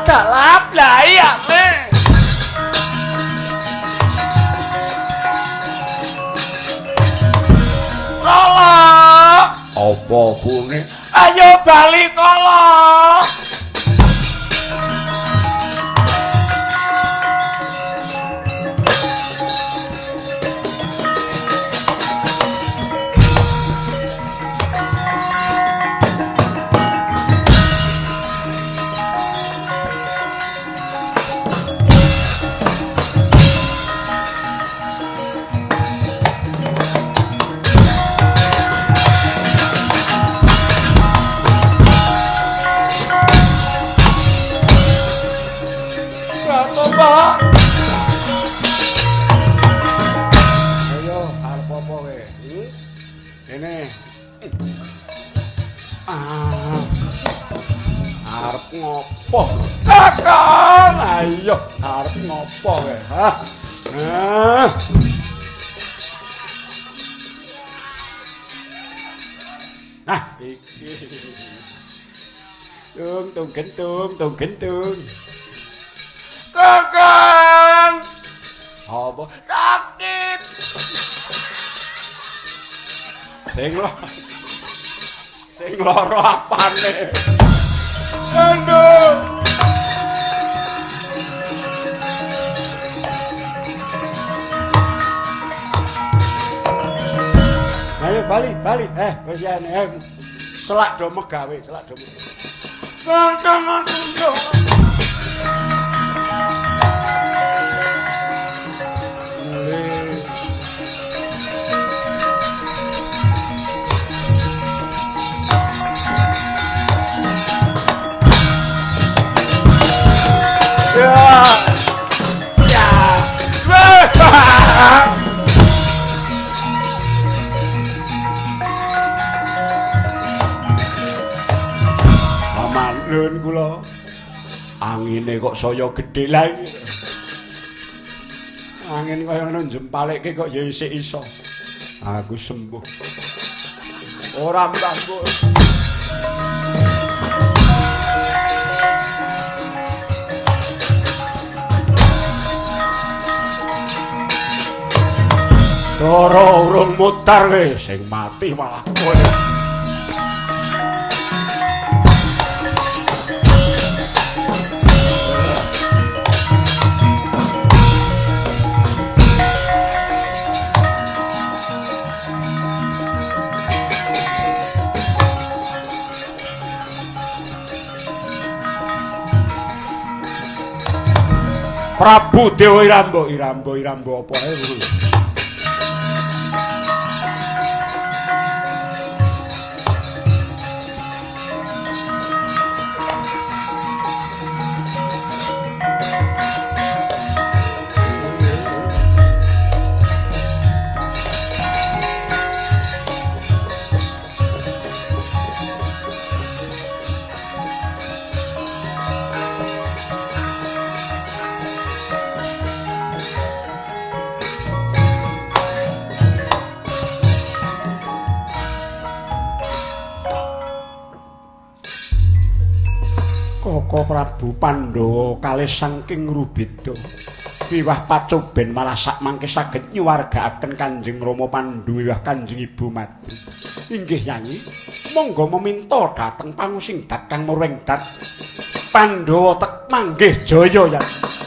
Dalap lah iya. Kala apa bune? Ayo bali kala. Ayo, arep apa kowe? Ini. Ah. Arep ngopo? Kakang, ayo arep ngopo kowe? Hah? Ah. Nah, iki. Tung tung gentung, tung gentung. Kakang. Apa? Sakit. Sing lara apane? Aduh. Ayo bali, bali. Wis ya. Selak do megawe, selak do megawe. Kang aku. Ya. Ya. Amanun kula. Angine kok saya gedhe lah iki. Angin kaya ngono njempalekke kok ya isih iso. Aku sembuh. Ora mbah mbok. Dara urung mutar kowe, sing mati malah kowe. Prabu Dewa Irambo, Irambo, Irambo apa ae kuwi? Koko Prabu Pandhawa kalih saking Rubeda wiwah pacoben malah sakmangke saged nyuwargaaken Kanjeng Rama Pandhu wiwah Kanjeng Ibu Madri. Inggih Yanyi, monggo meminta dhateng pangusing dat kang murwing dat Pandhawa tek manggih jaya Yanyi.